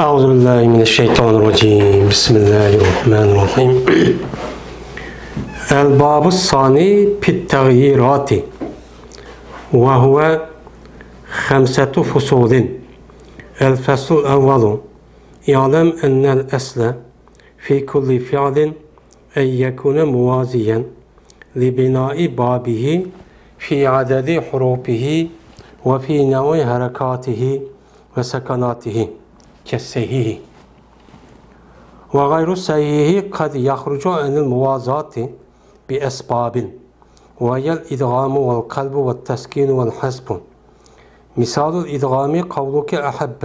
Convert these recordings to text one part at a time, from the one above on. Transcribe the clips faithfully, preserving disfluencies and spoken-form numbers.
أعوذ بالله من الشيطان الرجيم. بسم الله الرحمن الرحيم. الباب الثاني في التغييرات، وهو خمسة فصول. الفصل الأول: اعلم أن الأصل في كل فعل أن يكون موازيا لبناء بابه في عدد حروفه وفي نوع حركاته وسكناته كالصحيح، وغير الصحيح قد يخرج عن الموازاة بأسباب، وهي الإدغام والقلب والتسكين والحذف. مثال الإدغام قولك أحب،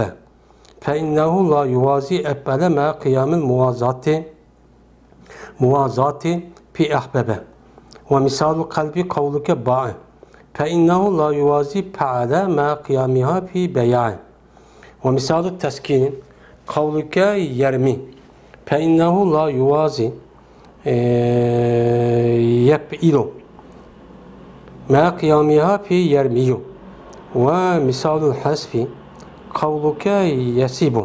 فإنه لا يوازي أفعل مع قيام الموازاة، موازاة في أحبب. ومثال القلب قولك باع، فإنه لا يوازي فعل مع قيامها في بيع. ومثال التسكين قولك يرمي، فإنه لا يوازي، إيه، يفعل مع قيامها في يرمي. ومثال الحذف قولك يسيب،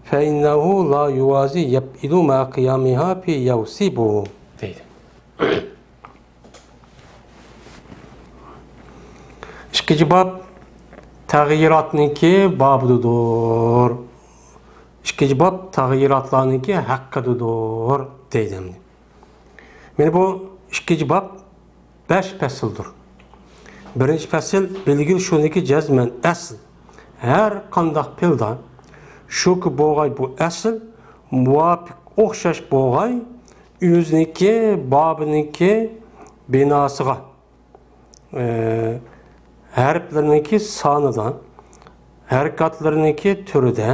فإنه لا يوازي يفعل مع قيامها في يوسب دەيدۇ. ئىككىنچى باب تەغيىراتنىڭكى بابىدۇر. ئىككىنچى باب تەغيىراتلارنىڭكى ھەققىدىدۇر دەيدۇ ئەمدى. مانا بۇ ئىككىنچى باب بەش پەسىلدۇر. بىرىنچى پەسىل: بىلگىل شۇنىكى جەزمەن ئەسل ھەر قانداق پېئىلدا شۇكى بولغاي بۇ ئەسل مۇۋاپىق ئوخشاش بولغاي ئۆزىنىڭكى بابىنىڭكى بىناسىغا، ئە، ھەرپلىرىنىڭكى سانىدا، ھەرىكەتلىرىنىڭكى تۈرىدە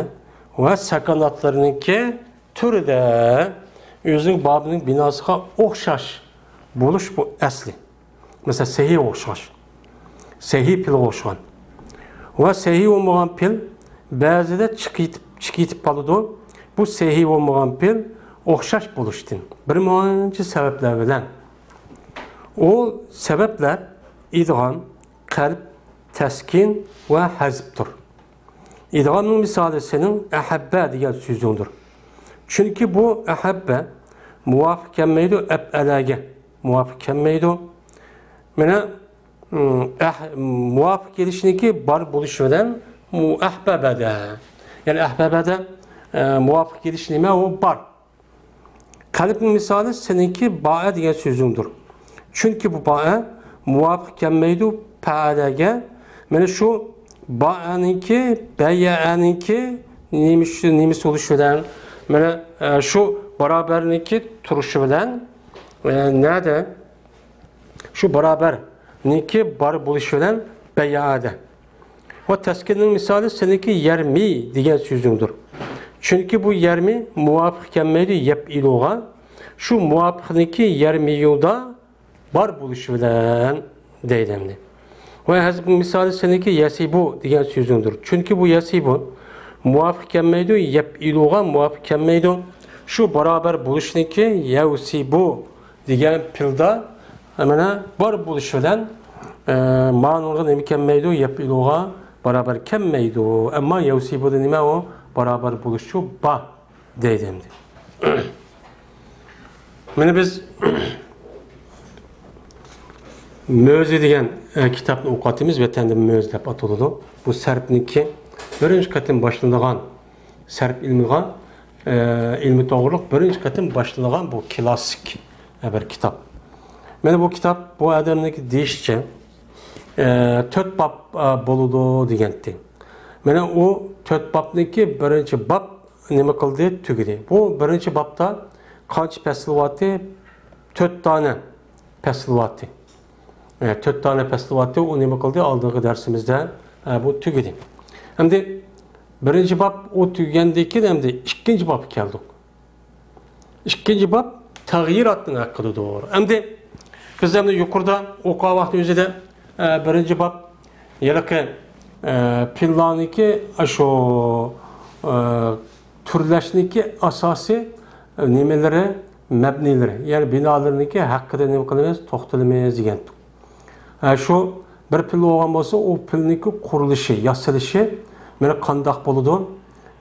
ۋە سەكەناتلىرىنىڭكى تۈرىدە ئۆزىنىڭ بابىنىڭ بىناسىغا ئوخشاش بولۇش بۇ ئەسلى. مەسىلەن، سەھىي ئوخشاش. سەھىي پېئىلغا ئوخشىغان. ۋە سەھىي بولمىغان پېئىل بەزىدە چىقىپ، چىقىپ قالىدۇ. بۇ سەھىي بولمىغان پېئىل ئوخشاش بولۇشتىن بىر مۇنچە سەۋەبلەر بىلەن. ئۇ سەۋەبلەر ئىدغام، قەلب، تەسكىن ۋە ھەزپتۇر. ئىدغامنىڭ مىسالى سېنىڭ ئەھەببە دېگەن سۆزۈڭدۇر. چۈنكى بۇ ئەھەببە مۇۋاپىق كەلمەيدۇ، ئەپئەلەگە مۇۋاپىق كەلمەيدۇ. مانا، ئەھ-، مۇۋاپىق كېلىشنىڭكى بار بولۇشى بىلەن ئەھبەبەدە. يەنى ئەھبەبەدە، ئە، مۇۋاپىق كېلىش نېمە؟ ئۇ بار. قەلبنىڭ مىسالى سېنىڭكى بائە دېگەن سۆزۈڭدۇر. چۈنكى بۇ بائە مۇۋاپىق كەلمەيدۇ پەئەلەگە. مانا شۇ بائەنىڭكى، بەيئەنىڭكى نېمىش-، نېمىسى بولۇشى بىلەن، مانا، ئە، شۇ بارابەرنىڭكى تۇرۇشى بىلەن، ئە، نەدە؟ شۇ بارابەرنىڭكى بار بولۇشى بىلەن بەيئەدە. ۋە تەسكىننىڭ مىسالى سېنىڭكى يەرمى دېگەن سۆزۈڭدۇر. چۈنكى بۇ يەرمى مۇۋاپىق كەلمەيدۇ يەپئىلۇغا. شۇ مۇۋاپىقنىڭكى يەرمىيۇدا بار بولۇشى بىلەن دەيدۇ ئەمدى. ۋە ھەزپنىڭ مىسالى سېنىڭكى يەسىبۇ دېگەن سۆزۈڭدۇر. چۈنكى بۇ يەسىبۇ مۇۋاپىق كەلمەيدۇ يەپئىلۇغا، مۇۋاپىق كەلمەيدۇ. شۇ بارابەر بولۇشنىڭكى يەۋسىبۇ دېگەن پېئىلدا، مانا، بار بولۇشى بىلەن، ئە، مانىڭغا نېمە كەلمەيدۇ؟ يەپئىلۇغا بارابەر كەلمەيدۇ. ئەمما يەۋسىبۇدا نېمە ئۇ؟ بارابەر بولۇشچۇ بار دەيدۇ ئەمدى. مانا بىز مۆزى دېگەن، ئە، كىتابنى ئوقۇۋاتىمىز. ۋەتەندە مۆزى دەپ ئاتىلىدۇ. بۇ سەرپنىڭكى بىرىنچى قېتىم باشلىنىدىغان سەرپ ئىلمىغا، ئە، ئىلمى توغرىلىق بىرىنچى قېتىم باشلىنىدىغان بۇ كلاسسىك، ئە، بىر كىتاب. مانا بۇ كىتاب بۇ ئادەمنىڭكى دېيىشىچە، ئە، تۆت باب، ئە، بولىدۇ دېگەنتى. مانا ئۇ تۆت بابنىڭكى بىرىنچى باب نېمە قىلدى؟ تۈگىدى. بۇ بىرىنچى بابتا قانچە پەسىل بارتى؟ تۆت دانە پەسىل بارتى. ئە، تۆت دانە پەسىل بارتى. ئۇ نېمە قىلدى؟ ئالدىنقى دەرسىمىزدە، ئە، بۇ تۈگىدى. ئەمدى بىرىنچى باب ئۇ تۈگىگەندىن كېيىن ئەمدى ئىككىنچى بابقا كەلدۇق. ئىككىنچى باب تەغيىراتنىڭ ھەققىدىدۇر. ئەمدى بىز ئەمدى يۇقىرىدا ئوقۇغان ۋاقتىمىزدا، ئە، بىرىنچى باب ھېلىقى، ئە، پېئىللارنىڭكى ئاشۇ، ئە، تۈرلەشنىڭكى ئاساسىي نېمىلىرى، مەبنىلىرى، يەنى بىنالىرىنىڭكى ھەققىدە نېمە قىلىمىز؟ توختىلىمىز دېگەنتۇق. ھە، شۇ بىر پېئىل بولغان بولسا، ئۇ پېئىلنىڭكى قۇرۇلۇشى، ياسىلىشى مانا قانداق بولىدۇ؟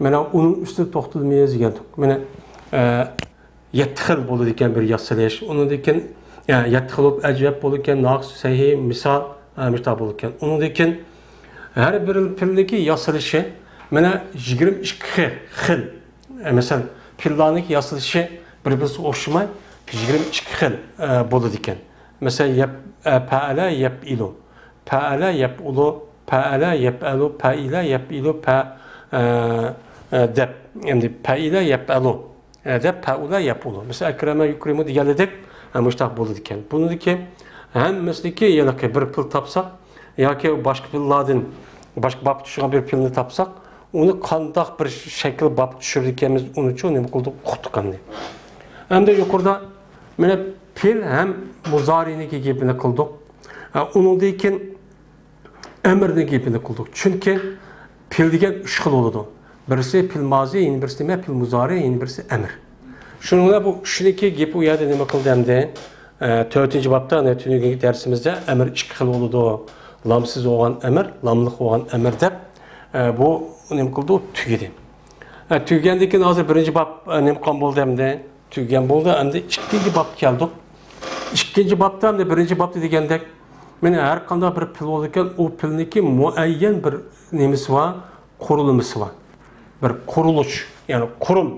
مانا ئۇنىڭ ئۈستىدە توختىلىمىز دېگەنتۇق. مانا، ئە، يەتتە خىل بولىدىكەن بىر ياسىلىش. ئۇنىڭدىن كېيىن، يە-، يەتتە خىل بولۇپ ئەجۋەب بولىدىكەن، ناقىس، سەھىھ، مىسال، ئە، مۇشتاق بولىدىكەن. ئۇنىڭدىن كېيىن ھەر بىر پېئىلنىڭكى ياسىلىشى مانا يىگىرمە ئىككى خىل. ئە، مەسىلەن، پېئىللارنىڭكى ياسىلىشى بىر-بىرسىگە ئوخشىماي، يىگىرمە ئىككى خىل، ئە، بولىدىكەن. مەسىلەن، يەپ-، ئە، پەئەلە يەپئىلۇ، پەئەلە يەپئۇلۇ، پەئەلە يەپئەلۇ، پەئىلە يەپئىلۇ، پە-، ئە، ئە، دەپ، ئەمدى پەئىلە يەپئەلۇ، ئە، دەپ پەئۇلە يەپئۇلۇ. مەسىلەن، ئەكرەمە يۇكرىمۇ دېگەنلىدەك، ئە، مۇشتاق بولىدىكەن. بۇنىڭدىكى ھەممىسىدىكى ھېلىقى بىر پېئىل تاپساق ياكى باشقا پېئىللاردىن، باشقا بابقا چۈشىدىغان بىر پېئىلنى تاپساق، ئۇنى قانداق بىر شەكىل بابقا چۈشۈرىدىكەنمىز، ئۇنى چۇ نېمە قىلدۇق، ئۇقتۇق ئەمدى. ئەمدى يۇقىرىدا مانا پېئىل ھەم مۇزارىنىڭكى گېپىنى قىلدۇق. ئە، ئۇنىڭدىن كېيىن ئەمىرنىڭ گېپىنى قىلدۇق. چۈنكى پېئىل دېگەن ئۈچ خىل بولىدۇ. بىرسى پېئىل مازى، يەنە بىرسى نېمە؟ پېئىل مۇزارى، يەنە بىرسى ئەمىر. شۇنىڭ بىلەن بۇ ئۈچنىڭكى گېپى ئۇ يەردە نېمە قىلدى ئەمدى؟ ئە، تۆتىنچى بابتا، ئەنە، تۈنۈگۈنكى دەرسىمىزدە ئەمىر ئىككى خىل بولىدۇ. لامسىز بولغان ئەمىر، لاملىق بولغان ئەمىر دەپ، ئە، بۇ نېمە قىلدى؟ ئۇ تۈگىدى. ئە، تۈگىگەندىن كېيىن ھازىر بىرىنچى باب، ئە، نېمە قىلغان بولدى ئەمدى؟ تۈگىگەن بولدى. ئەمدى ئىككىنچى بابقا كەلدۇق. ئىككىنچى بابتا ئەمدى بىرىنچى بابتا دېگەندەك، مانا ھەر قانداق بىر پېئىل بولىدىكەن، ئۇ پېئىلنىڭكى مۇئەييەن بىر نېمىسى بار، قۇرۇلمىسى بار. بىر قۇرۇلۇش، يەنى قۇرۇم،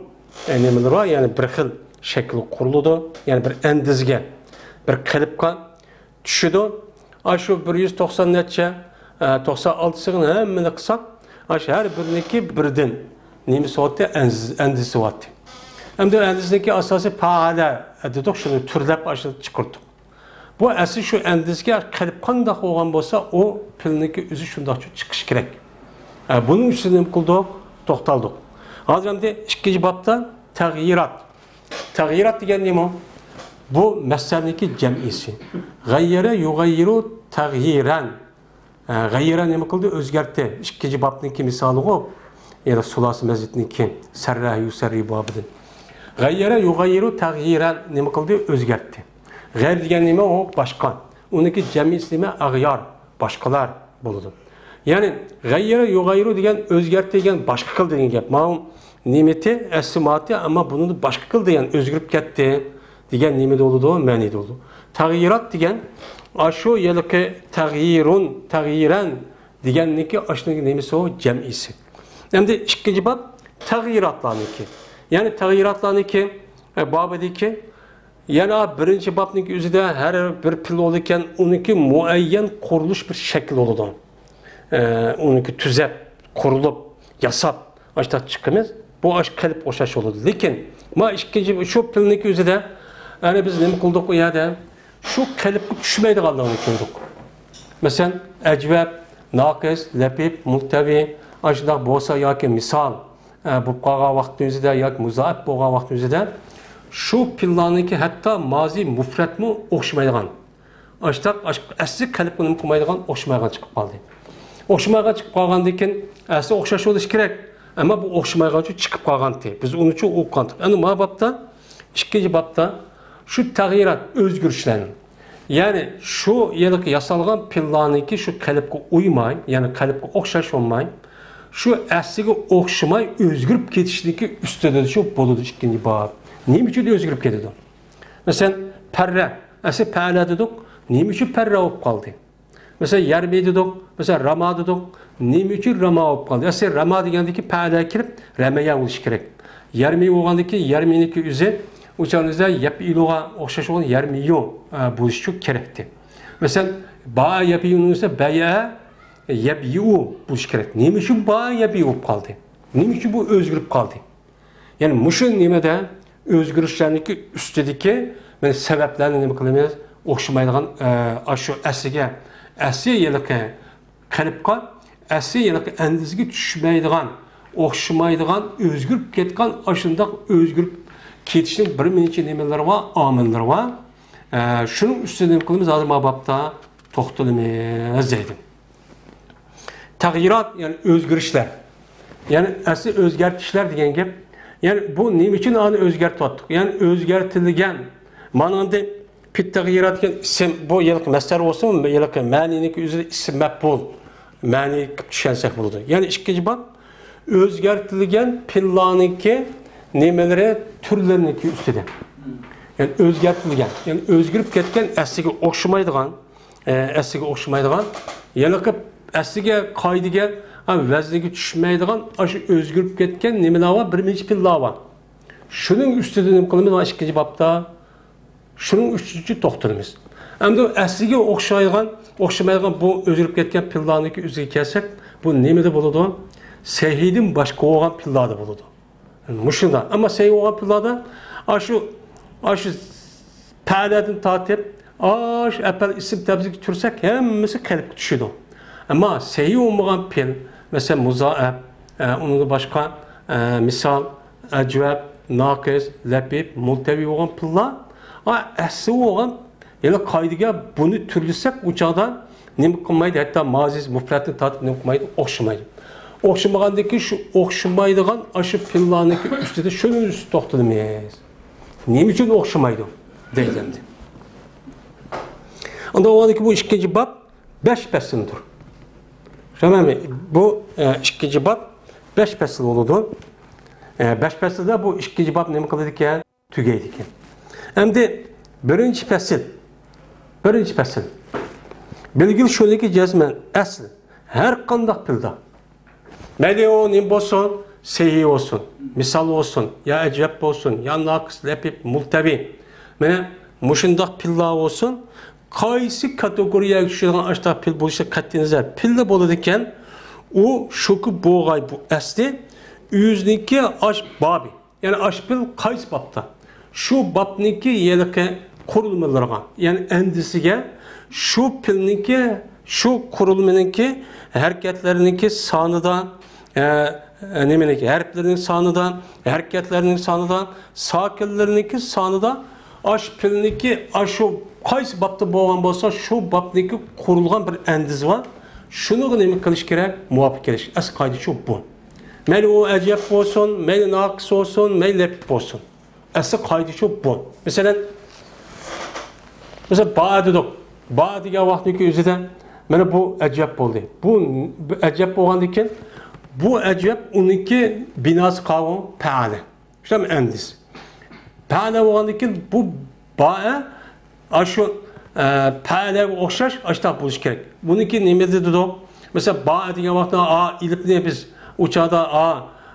ئە، نېمىلىرى بار، يەنى بىر خىل شەكىل قۇرۇلىدۇ، يەنى بىر ئەندىزىگە، بىر قېلىپقا چۈشىدۇ. ئاشۇ بىر يۈز توقسان نەچچە، ئە، توقسان ئالتىسىغا ھەممىنى قىلساق، ئاشۇ ھەر بىرىنىڭكى بىردىن نېمىسى بولاتتى؟ ئەندىز-، ئەندىزىسى بولاتتى. ئەمدى ئەندىزىنىڭكى ئاساسى پائالە دېدۇق، شۇنى تۈرلەپ ئاشۇ چىقىرتتۇق. بۇ ئەسلى شۇ ئەندىزىگە قېلىپ قانداق بولغان بولسا، ئۇ پېئىلنىڭكى ئۆزى شۇنداقچۇ چىقىشى كېرەك. ئە، بۇنىڭ ئۈستىدە نېمە قىلدۇق؟ توختالدۇق. ھازىر ئەمدى ئىككىنچى بابتا تەغيىرات. تەغيىرات دېگەن نېمە؟ بۇ مەسدەرنىڭكى جەمئىسى. غەييەرە يۇغەييىرۇ تەغيىرەن. ئە، غەييەرە نېمە قىلدى؟ ئۆزگەرتتى. ئىككىنچى بابنىڭكى مىسالىغۇ. يەنى سۇلاسى مەزىدنىڭكى سەررە يۇسەررى بابىدىن. غەييەرە يۇغەييىرۇ تەغيىرەن نېمە قىلدى؟ ئۆزگەرتتى. غەير دېگەن نېمە؟ ئۇ باشقا. ئۇنىڭكى جەمئىسى نېمە؟ ئەغيار. باشقىلار بولىدۇ. يەنى غەييەرە يۇغەييىرۇ دېگەن ئۆزگەرتتى دېگەن، باشقا قىل دېگەن گەپ. ماۋۇ نېمىتى ئەسلى ماتى، ئەمما بۇنى باشقا قىل دېگەن، ئۆزگىرىپ كەتتى دېگەن نېمىدە بولىدۇ؟ مەنىدە بولىدۇ. تەغيىرات دېگەن ئاشۇ ھېلىقى تەغيىرۇن، تەغيىرەن دېگەننىڭكى ئاشۇنىڭ نېمىسى ئۇ؟ جەمئىسى. ئەمدى ئىككىنچى باب تەغيىراتلارنىڭكى. يەنى تەغيىراتلارنىڭكى، ئە، بابىدىكى يەنە بىرىنچى بابنىڭكى ئۆزىدە ھەر بىر پېئىل بولىدىكەن، ئۇنىڭكى مۇئەييەن قۇرۇلۇش بىر شەكىل بولىدۇ. ئە، ئۇنىڭكى تۈزەپ، قۇرۇلۇپ، ياساپ، ئاشۇنداق چىقىمىز. بۇ ئاشۇ قېلىپ ئوخشاش بولىدۇ. لېكىن ما ئىككىنچى شۇ پېئىلنىڭكى ئۆزىدە، ئەنە بىز نېمە قىلدۇق ئۇ يەردە؟ شۇ قېلىپقا چۈشمەيدىغانلىقىنى كۆردۇق. مەسىلەن، ئەجۋەب، ناقىس، لەپىپ، مۇلتەۋى، ئاشۇنداق بولسا ياكى مىسال، ئە، بولۇپ قالغان ۋاقىتنىڭ ئۆزىدە ياكى مۇزائىپ بولغان ۋاقىتنىڭ ئۆزىدە شۇ پېئىللارنىڭكى ھەتتا مازى مۇپرەتمۇ ئوخشىمايدىغان. ئاشتاق، ئاش-، ئەسلى قېلىپقا نېمە قىلمايدىغان، ئوخشىمايدىغان چىقىپ قالدى. ئوخشىمايدىغان چىقىپ قالغاندىن كېيىن، ئەسلى ئوخشاش بولۇشى كېرەك، ئەمما بۇ ئوخشىمايدىغانچۇ چىقىپ قالغانتى. بىز ئۇنىچۇ ئوقۇغانتۇق. ئەمدى ما بابتا، ئىككىنچى بابتا شۇ تەغيىرات، ئۆزگىرىشلەرنى، يەنى شۇ ھېلىقى ياسالغان پېئىللارنىڭكى شۇ قېلىپقا ئۇيماي، يەنى قېلىپقا ئوخشاش بولماي، شۇ ئەسلىگە ئوخشىماي ئۆزگىرىپ كېتىشنىڭكى ئۈستىدە شۇ بولىدۇ ئىككىنچى باب. نېمە ئۈچۈن ئۆزگىرىپ كېتىدۇ؟ مەسىلەن، پەررە، ئەسلى پەئەلە دېدۇق، نېمە ئۈچۈن پەررە بولۇپ قالدى؟ مەسىلەن، يەرمى دېدۇق، مەسىلەن، راما دېدۇق، نېمە ئۈچۈن راما بولۇپ قالدى؟ ئەسلى راما دېگەندىكى پەئەلە كىرىپ، رەمەيە بولۇشى كېرەك. يەرمى بولغاندىكى يەرمىنىڭكى ئۆزى، ئۇ چاغنىڭ ئۆزىدە يەپئىلۇغا ئوخشاش بولغان يەرمىيۇ، ئە، بولۇشى كېرەكتى. مەسىلەن، باا يەبىئۇنىڭ ئۆزىدە بەيئە يەبيىئۇ بولۇشى كېرەك. نېمە ئۈچۈن باا يەبيىئۇ بولۇپ قالدى؟ نېمە ئۈچۈن بۇ ئۆزگىرىپ قالدى؟ يەنى مۇشۇ نېمىدە ئۆزگىرىشلەرنىڭكى ئۈستىدىكى مانا سەۋەبلەرنى نېمە قىلىمىز؟ ئوخشىمايدىغان، ئە، ئاشۇ ئەسلىگە، ئەسلى ھېلىقى قېلىپقا، ئەسلى ھېلىقى ئەندىزىگە چۈشمەيدىغان، ئوخشىمايدىغان، ئۆزگىرىپ كەتكەن، ئاشۇنداق ئۆزگىرىپ كېتىشنىڭ بىر نەچچە نېمىلىرى بار، ئامىللىرى بار. ئە، شۇنىڭ ئۈستىدە نېمە قىلىمىز؟ ھازىر ما بابتا توختىلىمىز دەيدۇ. تەغيىرات، يەنى ئۆزگىرىشلەر. يەنى ئەسلى ئۆزگەرتىشلەر دېگەن گەپ. يەنى بۇ نېمە ئۈچۈن ئانى ئۆزگەرتىۋاتتۇق؟ يەنى ئۆزگەرتىلگەن، مانا ئەمدى پىت تەغيىرات دېگەن ئىسىم، بۇ ھېلىقى مەسدەر بولسىمۇ، ھېلىقى مەنىنىڭكى ئۆزى ئىسىم مەپئۇل. مەنى قىلىپ چۈشەنسەك بولىدۇ. يەنى ئىككىنچى باب، ئۆزگەرتىلگەن پېئىللارنىڭكى نېمىلىرى، تۈرلىرىنىڭكى ئۈستىدە. يەنى ئۆزگەرتىلگەن، يەنى ئۆزگىرىپ كەتكەن، ئەسلىگە ئوخشىمايدىغان، ئە، ئەسلىگە ئوخشىمايدىغان، ھېلىقى ئەسلىگە، قائىدىگە، ھە، ۋەزنىگە چۈشمەيدىغان، ئاشۇ ئۆزگىرىپ كەتكەن نېمىلەر بار، بىر نەچچە پېئىللار بار. شۇنىڭ ئۈستىدە نېمە قىلىمىز؟ مانا ئىككىنچى بابتا شۇنىڭ ئۈچۈن توختىلىمىز. ئەمدى ئەسلىگە ئوخشايدىغان، ئوخشىمايدىغان بۇ ئۆزگىرىپ كەتكەن پېئىللارنىڭكى ئۆزىگە كەلسەك، بۇ نېمىدە بولىدۇ؟ سەھىيدىن باشقا بولغان پېئىللاردا بولىدۇ. مۇشۇنداق. ئەمما سەھىي بولغان پېئىللاردا ئاشۇ، ئاشۇ پەئەلەدىن تارتىپ، ئاشۇ ئەپئەل ئىسىم تەبزىگە تۈرسەك، ھەممىسى قەلبكە چۈشىدۇ. ئەمما سەھىي بولمىغان پېئىل، مەسىلەن، مۇزائەپ، ئە، ئۇنىڭدىن باشقا، ئە، مىسال، ئەجۋەپ، ناقىس، لەپىپ، مۇلتەۋى بولغان پېئىللار، ئا، ئەسلى بولغان، يەنى قائىدىگە بۇنى تۈرلىسەك، ئۇ چاغدا نېمە قىلمايدۇ؟ ھەتتا مازىس، مۇپرەتنى تارتىپ نېمە قىلمايدۇ؟ ئوخشىمايدۇ. ئوخشىمىغاندىن كېيىن شۇ ئوخشىمايدىغان ئاشۇ پېئىللارنىڭكى ئۈستىدە شۇنىڭ ئۈستىدە توختىلىمىز. نېمە ئۈچۈن ئوخشىمايدۇ؟ دەيدۇ ئەمدى. ئۇنداق بولغاندىن كېيىن بۇ ئىككىنچى باب بەش پەسىلدۇر. تامامەن بۇ، ئە، ئىككىنچى باب بەش پەسىل بولىدۇ. ئە، بەش پەسىلدە بۇ ئىككىنچى باب نېمە قىلىدىكەن؟ تۈگەيدىكەن. ئەمدى بىرىنچى پەسىل. بىرىنچى پەسىل. بىلگىلى شۇنىكى جەزمەن ئەسل ھەر قانداق پېئىلدا. مەيلى ئۇ نېمە بولسۇن، سەھىي بولسۇن، مىسال بولسۇن، يا ئەجۋەپ بولسۇن، يا ناقىس، لەپىپ، مۇلتەۋى. مانا مۇشۇنداق پېئىللار بولسۇن، قايسى كاتېگورىيەگە چۈشىدىغان ئاشۇنداق پېئىل بولۇشى قەتئىينەزەر پېئىللا بولىدىكەن، ئۇ شۇكى بولغاي بۇ ئەسلى ئۆزىنىڭكى ئاش بابى. يەنى ئاشۇ پېئىل قايسى بابتا؟ شۇ بابنىڭكى ھېلىقى قۇرۇلمىلىرىغا، يەنى ئەندىزىسىگە شۇ پېئىلنىڭكى، شۇ قۇرۇلمىنىڭكى ھەرىكەتلىرىنىڭكى سانىدا، ئە، ئە، نېمىنىڭكى، ھەرپلىرىنىڭ سانىدا، ھەرىكەتلىرىنىڭ سانىدا، ساكىنلىرىنىڭكى سانىدا، ئاشۇ پېئىلنىڭكى ئاشۇ قايسى بابتا بولغان بولسا، شۇ بابنىڭكى قۇرۇلغان بىر ئەندىزە بار. شۇنىڭغا نېمە قىلىش كېرەك؟ مۇۋاپىق كېلىش. ئەسلى قائىدە شۇ بۇ. مەيلى ئۇ ئەجۋەپ بولسۇن، مەيلى ناقىس بولسۇن، مەيلى لەپىپ بولسۇن. ئەسلى قائىدە شۇ بۇ. مەسىلەن، مەسىلەن، بائە دېدۇق. بائە دېگەن ۋاقىتنىڭكى ئۆزىدە مانا بۇ ئەجۋەپ بولدى. بۇ، بۇ ئەجۋەپ بولغاندىن كېيىن، بۇ ئەجۋەپ ئۇنىڭكى بىناسى قاۋۇ پەئەلە. شۇنداقمۇ ئەندىز. پەئەلە بولغاندىن كېيىن بۇ بائە ئاشۇ، ئە، پەئەلەگە ئوخشاش ئاشۇنداق بولۇشى كېرەك. بۇنىڭكى نېمە دېدۇق؟ مەسىلەن، بائە دېگەن ۋاقىتتا ئا ئېلىپنى بىز ئۇ چاغدا ئا،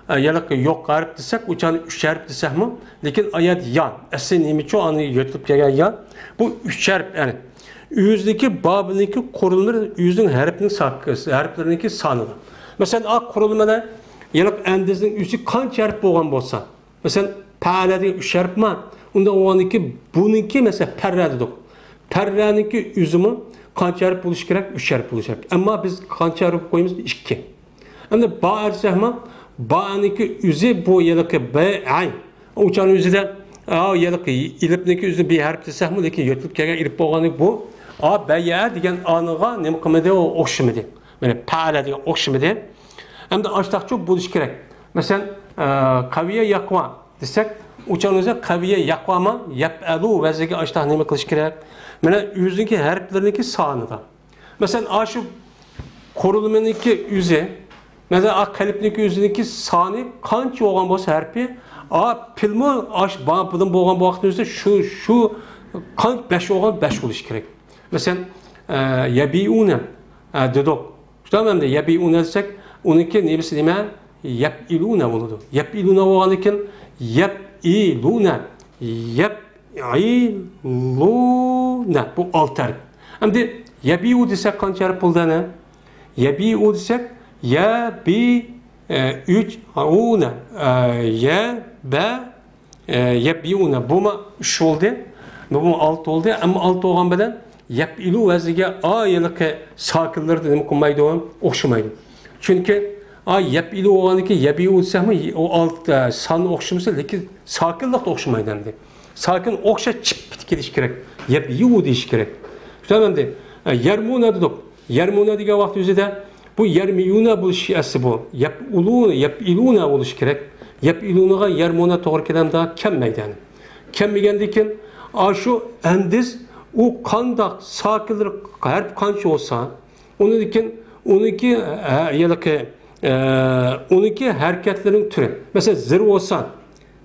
ئە، يەنى يوق ھەرپ دېسەك، ئۇ چاغدا ئۈچ ھەرپ دېسەكمۇ، لېكىن ئايەت يا، ئەسلى نېمىچۇ ئانى يۆتىلىپ كەلگەن يا، بۇ ئۈچ ھەرپ، يەنى ئۆزىنىڭكى بابىنىڭكى قۇرۇلمىلىرى ئۆزىنىڭ ھەرپىنىڭ ساك-، ھەرپلىرىنىڭكى سانىدا. مەسىلەن، ئا قۇرۇلمىلار يەنى ئەندىزنىڭ ئۆزى قانچە ھەرپ بولغان بولسا، مەسىلەن، پەئەلە دېگەن ئۈچ ھەرپ ما؟ ئۇنداق بولغاندىكىن بۇنىڭكى، مەسىلەن، پەررە دېدۇق. پەررەنىڭكى ئۆزىمۇ قانچە ھەرپ بولۇشى كېرەك؟ ئۈچ ھەرپ بولۇشى كېرەك. ئەمما بىز قانچە ھەرپ قويىمىز؟ ئىككى. ئەمدى بائە دېسەكمۇ، بائەنىڭكى ئۆزى بۇ ھېلىقى بائە. ئۇچانىڭ ئۆزىدە، ئا، ھېلىقى ئېلىپنىڭكى ئۆزى بى ھەرپ دېسەكمۇ، لېكىن يۆتىلىپ كەلگەن ئېلىپ بولغانلىكى بۇ، ئا، بەيئە دېگەن ئانىغا نېمە قىلمىدى؟ ئۇ ئوخشىمىدى. مانا پەئەلە دېگەن ئوخشىمىدى. ئەمدى ئاشتاقچۇ بولۇشى كېرەك. مەسىلەن، ئە، قەۋىيە يەقۋا دېسەك، ئۇچانىڭ ئۆزى قەۋىيە يەقۋاما، يەپئەلۇ ۋەزنىگە ئاشتاق نېمە قىلىش كېرەك؟ مانا ئۆزىنىڭكى ھەرپلىرىنىڭكى سانىدا. مەسىلەن، ئاشۇ قۇرۇلمىنىڭكى ئۆزى، مەسىلەن، ئا قەلبنىڭكى ئۆزىنىڭكى سانى قانچە بولغان بولسا ھەرپى، ئا پېئىلمۇ ئاش بابىدىن بولغان ۋاقىتنىڭ ئۆزىدە شۇ، شۇ قانچە بەش بولغان بەش بولۇشى كېرەك. مەسىلەن، ئە، يەبىئۇنە، ئە، دېدۇق. شۇنداقمۇ ئەمدى يەبىئۇنە دېسەك، ئۇنىڭكى نېمىسى نېمە؟ يەپئىلۇنە بولىدۇ. يەپئىلۇنە بولغاندىن كېيىن يەپئىلۇنە، يەپئىلۇنە، بۇ ئالتە ھەرپ. ئەمدى يەبىئۇ دېسەك قانچە ھەرپ بولدى ئەنە؟ يەبىئۇ دېسەك، يە، بى، ئە، ئۈچ، ئۇنە، ئە، يە، بە، ئە، يەبئىئۇنە. بۇمۇ ئۈچ بولدى. بۇمۇ ئالتە بولدى. ئەمما ئالتە بولغان بىلەن يەپئىلۇ ۋەزنىگە ئا ھېلىقى ساكىنلىرىدا نېمە قىلمايدۇ؟ ئوخشىمايدۇ. چۈنكى ئا يەپئىلۇ بولغاندىكىن يەبىئۇ دېسەكمۇ، ئۇ ئالتە سان ئوخشىمىسا، لېكىن ساكىنلىقتا ئوخشىمايدۇ ئەمدى. ساكىن ئوخشاش چىپ كېلىشى كېرەك. يەبئىئۇ دېيىشى كېرەك. شۇنداق ئەمدى، ئە، يەرمۇنە دېدۇق. يەرمۇنە دېگەن ۋاقىت ئۆزىدە بۇ يەرمىيۇنە بولۇشى ئەسلى بۇ. يەپئۇلۇ، يەپئىلۇنە بولۇشى كېرەك. يەپئىلۇنىغا يەرمۇنە توغرا كېلەمدۇ؟ كەلمەيدۇ يەنى. كەلمىگەندىكىن، ئاشۇ ئەندىز ئۇ قانداق ساكىنلىرى ھەرپ قانچە بولسا، ئۇنىڭدىكىن، ئۇنىڭكى، ھە، ھېلىقى ئە، ئۇنىڭكى ھەرىكەتلىرىنىڭ تۈرى. مەسىلەن، زىر بولسا،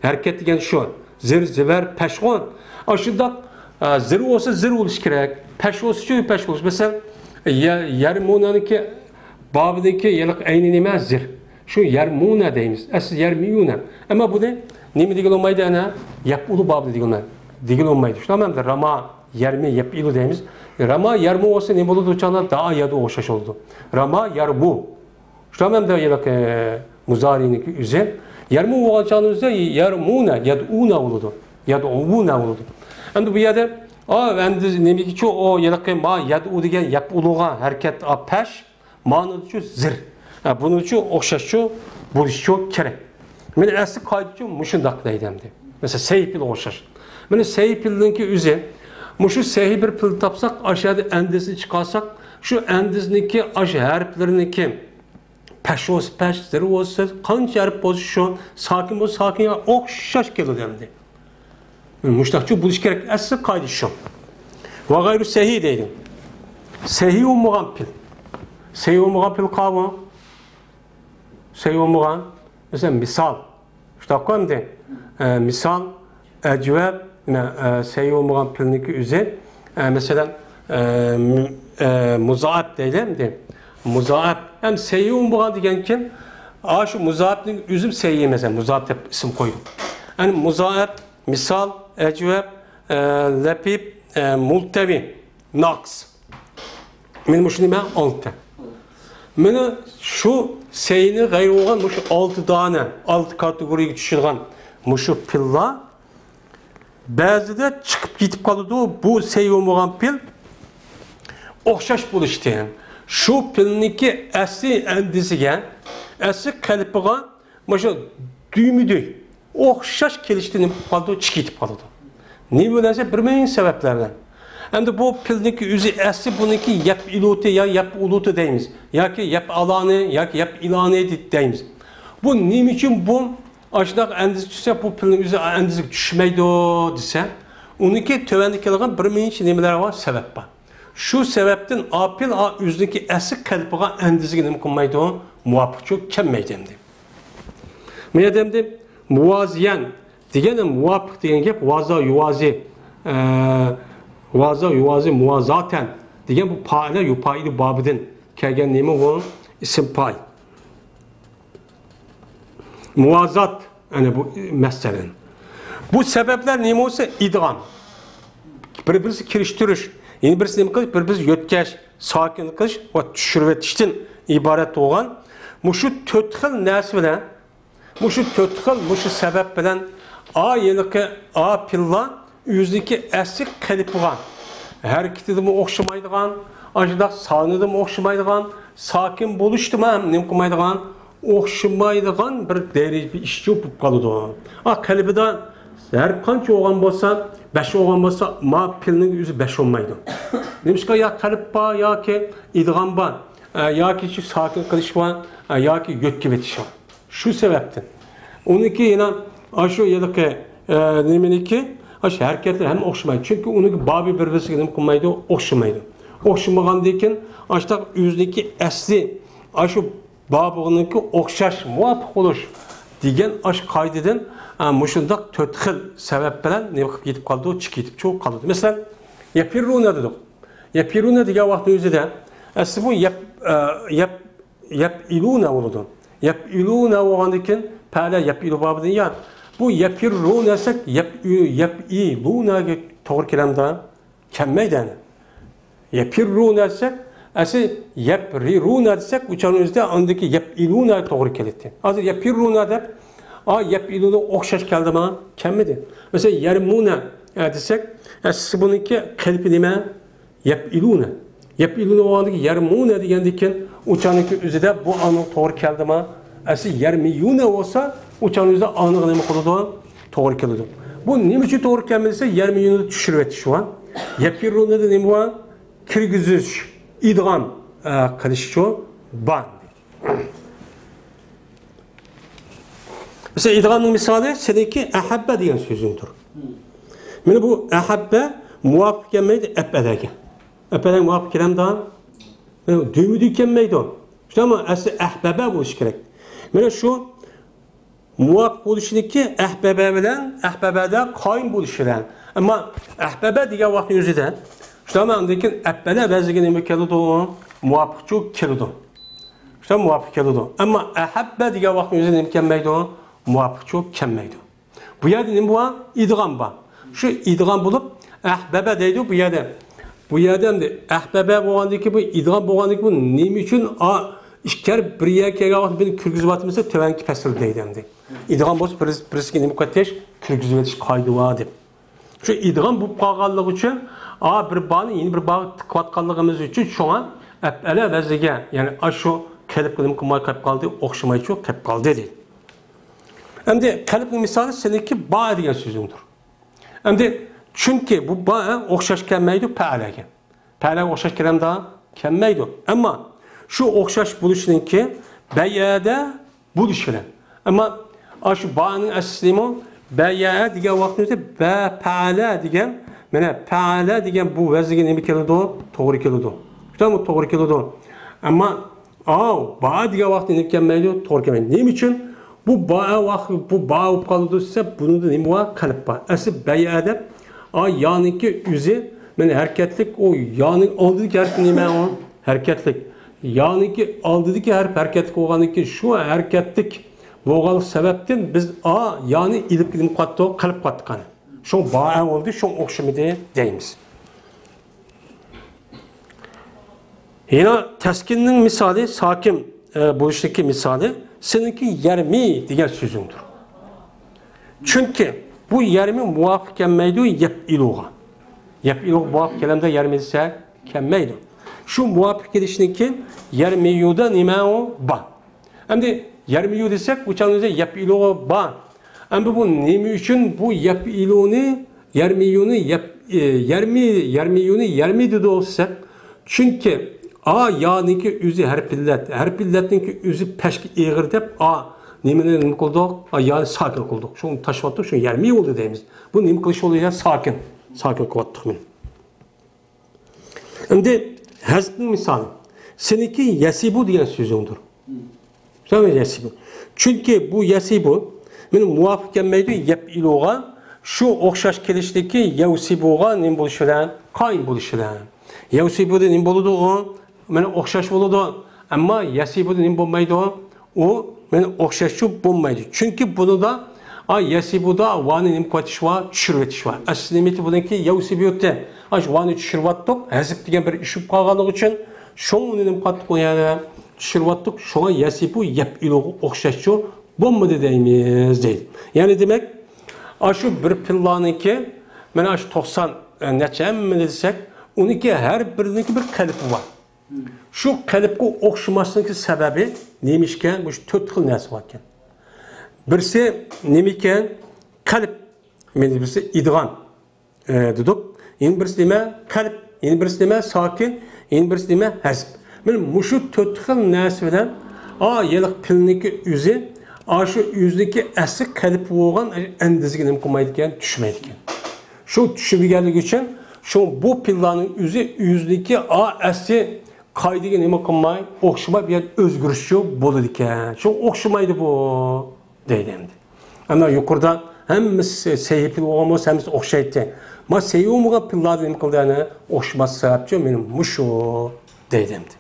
ھەرىكەت دېگەن شۇ. زىر، زىبەر، پەشغۇن. ئاشۇنداق، ئە، زىر بولسا زىر بولۇشى كېرەك. پەش بولسىچۇ پەش بولۇش. مەسىلەن، يە-، يەرمۇنەنىڭكى بابىدىكى يەرلىق ئەينى نېمە؟ زىر. شۇ يەرمۇنە دەيمىز. ئەسلى يەرمىيۇنە. ئەمما بۇنى نېمە دېگىلى بولمايدۇ، ئەنە؟ يەپئۇلۇ بابىدا دېگىلى بولمايدۇ. دېگىلى بولمايدۇ. شۇنداقمۇ ئەمدى راما، يەرمى، يەپئىلۇ دەيمىز. راما، يەرمۇ بولسا نېمە بولىدۇ؟ ئۇ چاغدا دائا يەدۇ ئوخشاش بولىدۇ. راما، يەرمۇ. شۇنداقمۇ ئەمدى ھېلىقى مۇزارىنىڭكى ئۆزى. يەرمۇ بولغان چاغنىڭ ئۆزىدە يەرمۇنە، يەدئۇنە بولىدۇ. يەدئۇنە بولىدۇ. ئەمدى بۇ يەردە، ئا، ئەمدى نېمىگىچۇ ئۇ ھېلىقى ما يەدئۇ دېگەن يەپئۇلۇغا ھەرىكەت، ئا، پەش. مانىدىچۇ زىر. ھە، بۇنىچۇ ئوخشاشچۇ بولۇشچۇ كېرەك. مانا ئەسلى قائىدىچۇ مۇشۇنداق دەيدۇ ئەمدى. مەسىلەن، سەھىھ پىلغا ئوخشاش. مانا سەھىھ پىلنىڭكى ئۆزى، مۇشۇ سەھىھ بىر پىل تاپساق، ئاشۇ يەردە ئەندىزىنى چىقارساق، شۇ ئەندىزنىڭكى ئاشۇ ھەرپلىرىنىڭكى پەش بولسا پەش، زىر بولسا زىر، قانچە ھەرپ بولسا شۇ، ساكىن بولسا ساكىنغا ئوخشاش كېلىدۇ ئەمدى. مۇشۇنداقچۇ بولۇشى كېرەك. ئەسلى قائىدە شۇ. ۋە غەيرۇ سەھىھ دەيدۇ. سەھىھ بولمىغان پىل. سەھىھ بولمىغان پىل قاۋۇ. سەھىھ بولمىغان. مەسىلەن، مىسال. شۇنداققۇ ئەمدى. ئە، مىسال، ئەجۋەب، مە-، ئە، سەھىھ بولمىغان پىلنىڭكى ئۆزى. ئە، مەسىلەن، ئە، مۇ-، ئە، مۇزائەپ دەيلى ئەمدى. مۇزائەپ. ھەم سەھىھ بولمىغان دېگەنكىن، ئا، شۇ مۇزائەپنىڭ ئۆزىمۇ سەھىھ ئەمەس، مۇزائەپ دەپ ئىسىم قويدۇم. يەنى مۇزائەپ، مىسال، ئەجۋەب، ئە، لەپىپ، ئە، مۇلتەۋى، ناقىس. مانا مۇشۇ نېمە؟ ئالتە. مانا شۇ سەھىھنىڭ غەيرى بولغان مۇشۇ ئالتە دانە، ئالتە كاتېگورىيەگە چۈشىدىغان مۇشۇ پىللار بەزىدە چىقىپ كېتىپ قالىدۇ. بۇ سەھىھ بولمىغان پىل ئوخشاش بولۇشتىن، شۇ پىلنىڭكى ئەسلى ئەندىزىگە، ئەسلى قېلىپىغا مۇشۇ دۈيمە دۈي ئوخشاش كېلىشتە نېمە قىلىپ قالىدۇ؟ چىقىپ كېتىپ قالىدۇ. نېمە بىلەن دېسە، بىر مىڭ سەۋەبلەر بىلەن. ئەمدى بۇ پىلنىڭكى ئۆزى ئەسلى بۇنىڭكى يەپئىلۇتى يا يەپئۇلۇتى دەيمىز. ياكى يەپئالانى ياكى يەپئىلانى دەيمىز. بۇ نېمە ئۈچۈن بۇ ئاشۇنداق ئەندىزە چۈشسە، بۇ پىلنىڭ ئۆزى ئەندىزىگە چۈشمەيدۇ دېسە، ئۇنىڭكى تۆۋەندە كېلىدىغان بىر مىڭچە نېمىلەر بار، سەۋەب بار. شۇ سەۋەبتىن ئا پىل ئا ئۆزىنىڭكى ئەسلى قېلىپىغا، ئەندىزىگە نېمە قىلمايدۇ؟ مۇۋاپىقچۇ كەلمەيدۇ ئەمدى. مۇ يەردە ئەمدى مۇۋازىيەن دېگەن، مۇۋاپىق دېگەن گەپ ۋازا يۇۋازى، ئە، ۋازا يۇۋازى مۇۋازاتەن دېگەن بۇ پائىلە يۇپائىلۇ بابىدىن كەلگەن نېمە بۇ؟ ئىسىم پائىل. مۇۋازات، ئەنە بۇ مەسىلەن. بۇ سەۋەبلەر نېمە بولسا ئىدغام. بىر-بىرسى كىرىشتۈرۈش، يەنە بىرسى نېمە قىلىش، بىر-بىرسى يۆتكەش، ساكىن قىلىش ۋە چۈشۈرۈۋېتىشتىن ئىبارەت بولغان مۇشۇ تۆت خىل نەرسە بىلەن، مۇشۇ تۆت خىل، مۇشۇ سەۋەب بىلەن ئا ھېلىقى ئا پىللار ئۆزىنىڭكى ئەسلى قېلىپىغا، ھەرىكىتىدىمۇ ئوخشىمايدىغان، ئاشۇنداق سانىدىمۇ ئوخشىمايدىغان، ساكىن بولۇشتىمۇ ھەم نېمە قىلمايدىغان، ئوخشىمايدىغان بىر دەرىجە بىر ئىشچۇ بولۇپ قالىدۇ. ئا، قېلىپىدا ھەر قانچە بولغان بولسا، بەش بولغان بولسا، ما پىلنىڭ ئۆزى بەش بولمايدۇ. نېمىشقا؟ يا قېلىپ بار، ياكى ئىدغام بار، ئە، ياكى شۇ ساكىن قىلىش بار، ئە، ياكى يۆتكىۋېتىش بار. شۇ سەۋەبتىن ئۇنىڭكى يەنە ئاشۇ ھېلىقى، ئە، نېمىنىڭكى ئاشۇ ھەرىكەتلىرى ھەم ئوخشىمايدۇ. چۈنكى ئۇنىڭكى بابى بىر-بىرسىگە نېمە قىلمايدۇ؟ ئوخشىمايدۇ. ئوخشىمىغاندىن كېيىن ئاشۇنداق ئۆزىنىڭكى ئەسلى ئاشۇ بابىغىنىڭكى ئوخشاش، مۇۋاپىق بولۇش دېگەن ئاشۇ قائىدىدىن، ئە، مۇشۇنداق تۆت خىل سەۋەب بىلەن نېمە قىلىپ كېتىپ قالىدۇ؟ چىقىپ كېتىپ قالىدۇ. مەسىلەن، يەپىررۇنە دېدۇق. يەپىررۇنە دېگەن ۋاقىتنىڭ ئۆزىدە ئەسلى بۇ يەپ-، ئە، يەپ-، يەپئىلۇنە بولىدۇ. يەپئىلۇنە بولغاندىن كېيىن پەئەلە يەپئىلۇ بابىدىن يا. بۇ يەپىررۇنە دېسەك، يەپ-، يەپئىلۇنەگە توغرا كېلەمدۇ؟ كەلمەيدۇ ئەنە. يەپىررۇنە دېسەك، ئەسلى يەپرىرۇنە دېسەك، ئۇ چاغنىڭ ئۆزىدە ئاندىكى يەپئىلۇنە توغرا كېلەتتى. ھازىر يەپىررۇنە دەپ، ئا، يەپئىلۇنە ئوخشاش كەلدىما؟ كەلمىدى. مەسىلەن، يەرمۇنە، ئە، دېسەك، ئەسلىسى بۇنىڭكى قېلىپى نېمە؟ يەپئىلۇنە. يەپئىلۇنە بولغاندىكىن يەرمۇنە دېگەندىكىن، ئۇ چاغنىڭكى ئۆزىدە بۇ ئاڭلىق توغرا كەلدىما؟ ئەسلى يەرمىيۇنە بولسا، ئۇ چاغنىڭ ئۆزىدە ئاڭلىق نېمە قىلىدۇ؟ توغرا كېلىدۇ. بۇ نېمە ئۈچۈن توغرا كەلمىدى دېسە، يەرمىيۇنىنى چۈشۈرۈۋېتىش بار. يەپىررۇنىدا نېمە بار؟ كىرگۈزۈش، ئىدغام، ئە، قىلىشچۇ بار. مىسال، ئىدغامنىڭ مىسالى سېنىڭكى ئەھەببە دېگەن سۆزۈڭدۇر. مانا بۇ ئەھەببە مۇۋاپىق كەلمەيدۇ ئەپئەلەگە. ئەپئەلەگە مۇۋاپىق كېلەمدۇ؟ دۈيمىدۈي كەلمەيدۇ. شۇنداقمۇ؟ ئەسلى ئەھبەبە بولۇشى كېرەك. مانا شۇ مۇۋاپىق بولۇشىدىكى ئەھبەبە بىلەن ئەھبەبەدە قايىم بولۇشى بىلەن. ئەمما ئەھبەبە دېگەن ۋاقىتنىڭ ئۆزىدە، شۇنداقمۇ؟ ئاندىن كېيىن ئەپئەلە ۋەزنىگە نېمە كېلىدۇ؟ مۇۋاپىقچۇ كېلىدۇ. شۇنداق مۇۋاپىق كېلىدۇ. ئەمما ئەھەببە دېگەن ۋاقىتنىڭ ئۆزىدە نېمە كەلمەيدۇ؟ مۇۋاپىقچۇ كەلمەيدۇ. بۇ يەردە نېمە بار؟ ئىدغام بار. شۇ ئىدغام بولۇپ، ئەھبەبە دەيدۇ بۇ يەردە. بۇ يەردە ئەمدى ئەھبەبە بولغاندىكى، بۇ ئىدغام بولغاندىكى، بۇ نېمە ئۈچۈن ئا، ئىككى ھەرپ بىر يەرگە كەلگەن ۋاقىتتا بىرنى كىرگۈزۈۋاتىمىز دەپ تۆۋەنكى پەسىل دەيدۇ ئەمدى. ئىدغام بولسا بىرسى، بىرسىگە نېمە قىلىۋېتىش، كىرگۈزۈۋېتىش قائىدە بار دەپ. شۇ ئىدغام بولۇپ قالغانلىقى ئۈچۈن ئا بىر بانى يەنە بىر بانى تىقىۋاتقانلىقىمىز ئۈچۈن شۇڭا ئەپئەلە ۋەزنىگە، يەنى ئاشۇ قېلىپقا نېمە قىلماي قېلىپ قالدى، ئوخشىمايچۇ قېلىپ قالدى دەيدۇ. ئەمدى قەلبنىڭ مىسالى سېنىڭكى با دېگەن سۆزۈڭدۇر. ئەمدى چۈنكى بۇ با ئوخشاش كەلمەيدۇ پەئەلەگە. پەئەلەگە ئوخشاش كەلەمدۇ؟ كەلمەيدۇ. ئەمما شۇ ئوخشاش بولۇشىنىڭكى بەيئەدە بولۇش بىلەن. ئەمما ئاشۇ بانىڭ ئەسلىمۇ بەيئە دېگەن ۋاقىتنىڭ ئۆزى بە پەئەلە دېگەن، مانا پەئەلە دېگەن بۇ ۋەزنگە نېمە كېلىدۇ؟ توغرا كېلىدۇ. شۇنداقمۇ؟ توغرا كېلىدۇ. ئەمما ئاۋ، با دېگەن ۋاقىتتا نېمە كەلمەيدۇ؟ توغرا كەلمەيدۇ. نېمە ئۈچۈن؟ بۇ با ۋاق-، بۇ با بولۇپ قالىدۇ دېسە، بۇنىڭدا نېمە بار؟ قەلب بار. ئەسلى بەيئە دەپ، ئا، يانىڭكى ئۆزى، مانا ھەرىكەتلىك، ئۇ يانىڭ ئالدىدىكى ھەرپى نېمە ئۇ؟ ھەرىكەتلىك. يانىڭكى ئالدىدىكى ھەرپ ھەرىكەتلىك بولغاندىكىن، شۇ ھەرىكەتلىك بولغانلىق سەۋەبتىن بىز ئا، يانى ئېلىپ نېمە قاتتۇق؟ قەلب قاتتىق قانا. شۇ با ئەۋ بولدى، شۇ ئوخشىمىدى دەيمىز. يەنە تەسكىننىڭ مىسالى، ساكىن، ئە، بولۇشتىكى مىسالى، سېنىڭكى يەرمى دېگەن سۆزۈڭدۇر. چۈنكى بۇ يەرمى مۇۋاپىق كەلمەيدۇ يەپئىلۇغا. يەپئىلۇغا مۇۋاپىق كەلەمدۇ يەرمى دېسە، كەلمەيدۇ. شۇ مۇۋاپىق كېلىشىنىڭكى يەرمىيۇدا نېمە ئۇ؟ با. ئەمدى يەرمىيۇ دېسەك، ئۇ چاغدا يەپئىلۇغا با. ئەمدى بۇ نېمە ئۈچۈن بۇ يەپئىلۇنى، يەرمىيۇنى يەپ-، ئى، يەرمى، يەرمىيۇنى يەرمى دېدۇق دېسەك، چۈنكى ئا يانىڭكى ئۆزى ھەرپىللەت، ھەرپىللەتنىڭكى ئۆزى پەشكە ئېغىر دەپ ئا نېمىنى نېمە قىلدۇق؟ ئا يانى ساكىن قىلدۇق. شۇنى تاشلىۋاتتۇق، شۇ يەرمىيۇ بولدى دەيمىز. بۇ نېمە قىلىش بولىدۇ؟ يا ساكىن، ساكىن قىلىۋاتتۇق مانا. ئەمدى ھەزپنىڭ مىسالى. سېنىڭكى يەسىبۇ دېگەن سۆزۈڭدۇر. شۇڭا يەسىبۇ. چۈنكى بۇ يەسىبۇ مانا مۇۋاپىق كەلمەيدۇ يەپئىلۇغا، شۇ ئوخشاش كېلىشتىكى يەۋسىبۇغا نېمە بولۇش بىلەن؟ قايىم بولۇش بىلەن. يەۋسىبۇدا نېمە بولىدۇ ئۇ؟ مانا ئوخشاش بولىدۇ. ئەمما يەسىبۇدا نېمە بولمايدۇ؟ ئۇ مانا ئوخشاشچۇ بولمايدۇ. چۈنكى بۇنىدا ئا يەسىبۇدا ۋانى نېمە قىلىۋېتىش بار؟ چۈشۈرۈۋېتىش بار. ئەسلى نېمىتى بۇنىڭكى يەۋسىبۇتى. ئاش ۋانى چۈشۈرۈۋاتتۇق. ھەزىپ دېگەن بىر ئىش بولۇپ قالغانلىقى ئۈچۈن شۇڭا ئۇنى نېمە قىلاتتۇق ئۇ يەردە؟ چۈشۈرۈۋاتتۇق. شۇڭا يەسىبۇ يەپئىلۇغا ئوخشاشچۇ بولمىدى دەيمىز دەيدۇ. يەنى دېمەك، ئاشۇ بىر پىللانىڭكى، مانا ئاشۇ توقسان، ئە، نەچچە ھەممىنى دېسەك، ئۇنىڭكى ھەر بىرىنىڭكى بىر قېلىپى بار. شۇ قېلىپقا ئوخشىماسلىقنىڭكى سەۋەبى نېمە ئىكەن؟ مۇشۇ تۆت خىل نەرسە بار ئىكەن. بىرسى نېمە ئىكەن؟ قەلب. مانا بىرسى ئىدغام، ئە، دېدۇق. يەنە بىرسى نېمە؟ قەلب. يەنە بىرسى نېمە؟ ساكىن. يەنە بىرسى نېمە؟ ھەزپ. مانا مۇشۇ تۆت خىل نەرسە بىلەن ئا يېلىق پىلنىڭكى ئۆزى، ئا شۇ ئۆزىنىڭكى ئەسلى قېلىپى بولغان ئەندىزىگە نېمە قىلمايدىكەن؟ چۈشمەيدىكەن. شۇ چۈشمىگەنلىكى ئۈچۈن شۇ بۇ پىللانىڭ ئۆزى، ئۆزىنىڭكى ئا ئەسلى قائىدىگە نېمە قىلماي، ئوخشىماي بۇ يەردە ئۆزگىرىشچۇ بولىدىكەن. شۇ ئوخشىمايدۇ بۇ دەيدۇ ئەمدى. ئەمما يۇقىرىدا ھەممىسى سەھىھ پىل بولغان بولسا ھەممىسى ئوخشايتتى. ما سەھىھ بولمىغان پىللاردا نېمە قىلدى ئەنە؟ ئوخشىماس سەۋەبچۇ مېنىڭ مۇشۇ دەيدۇ ئەمدى.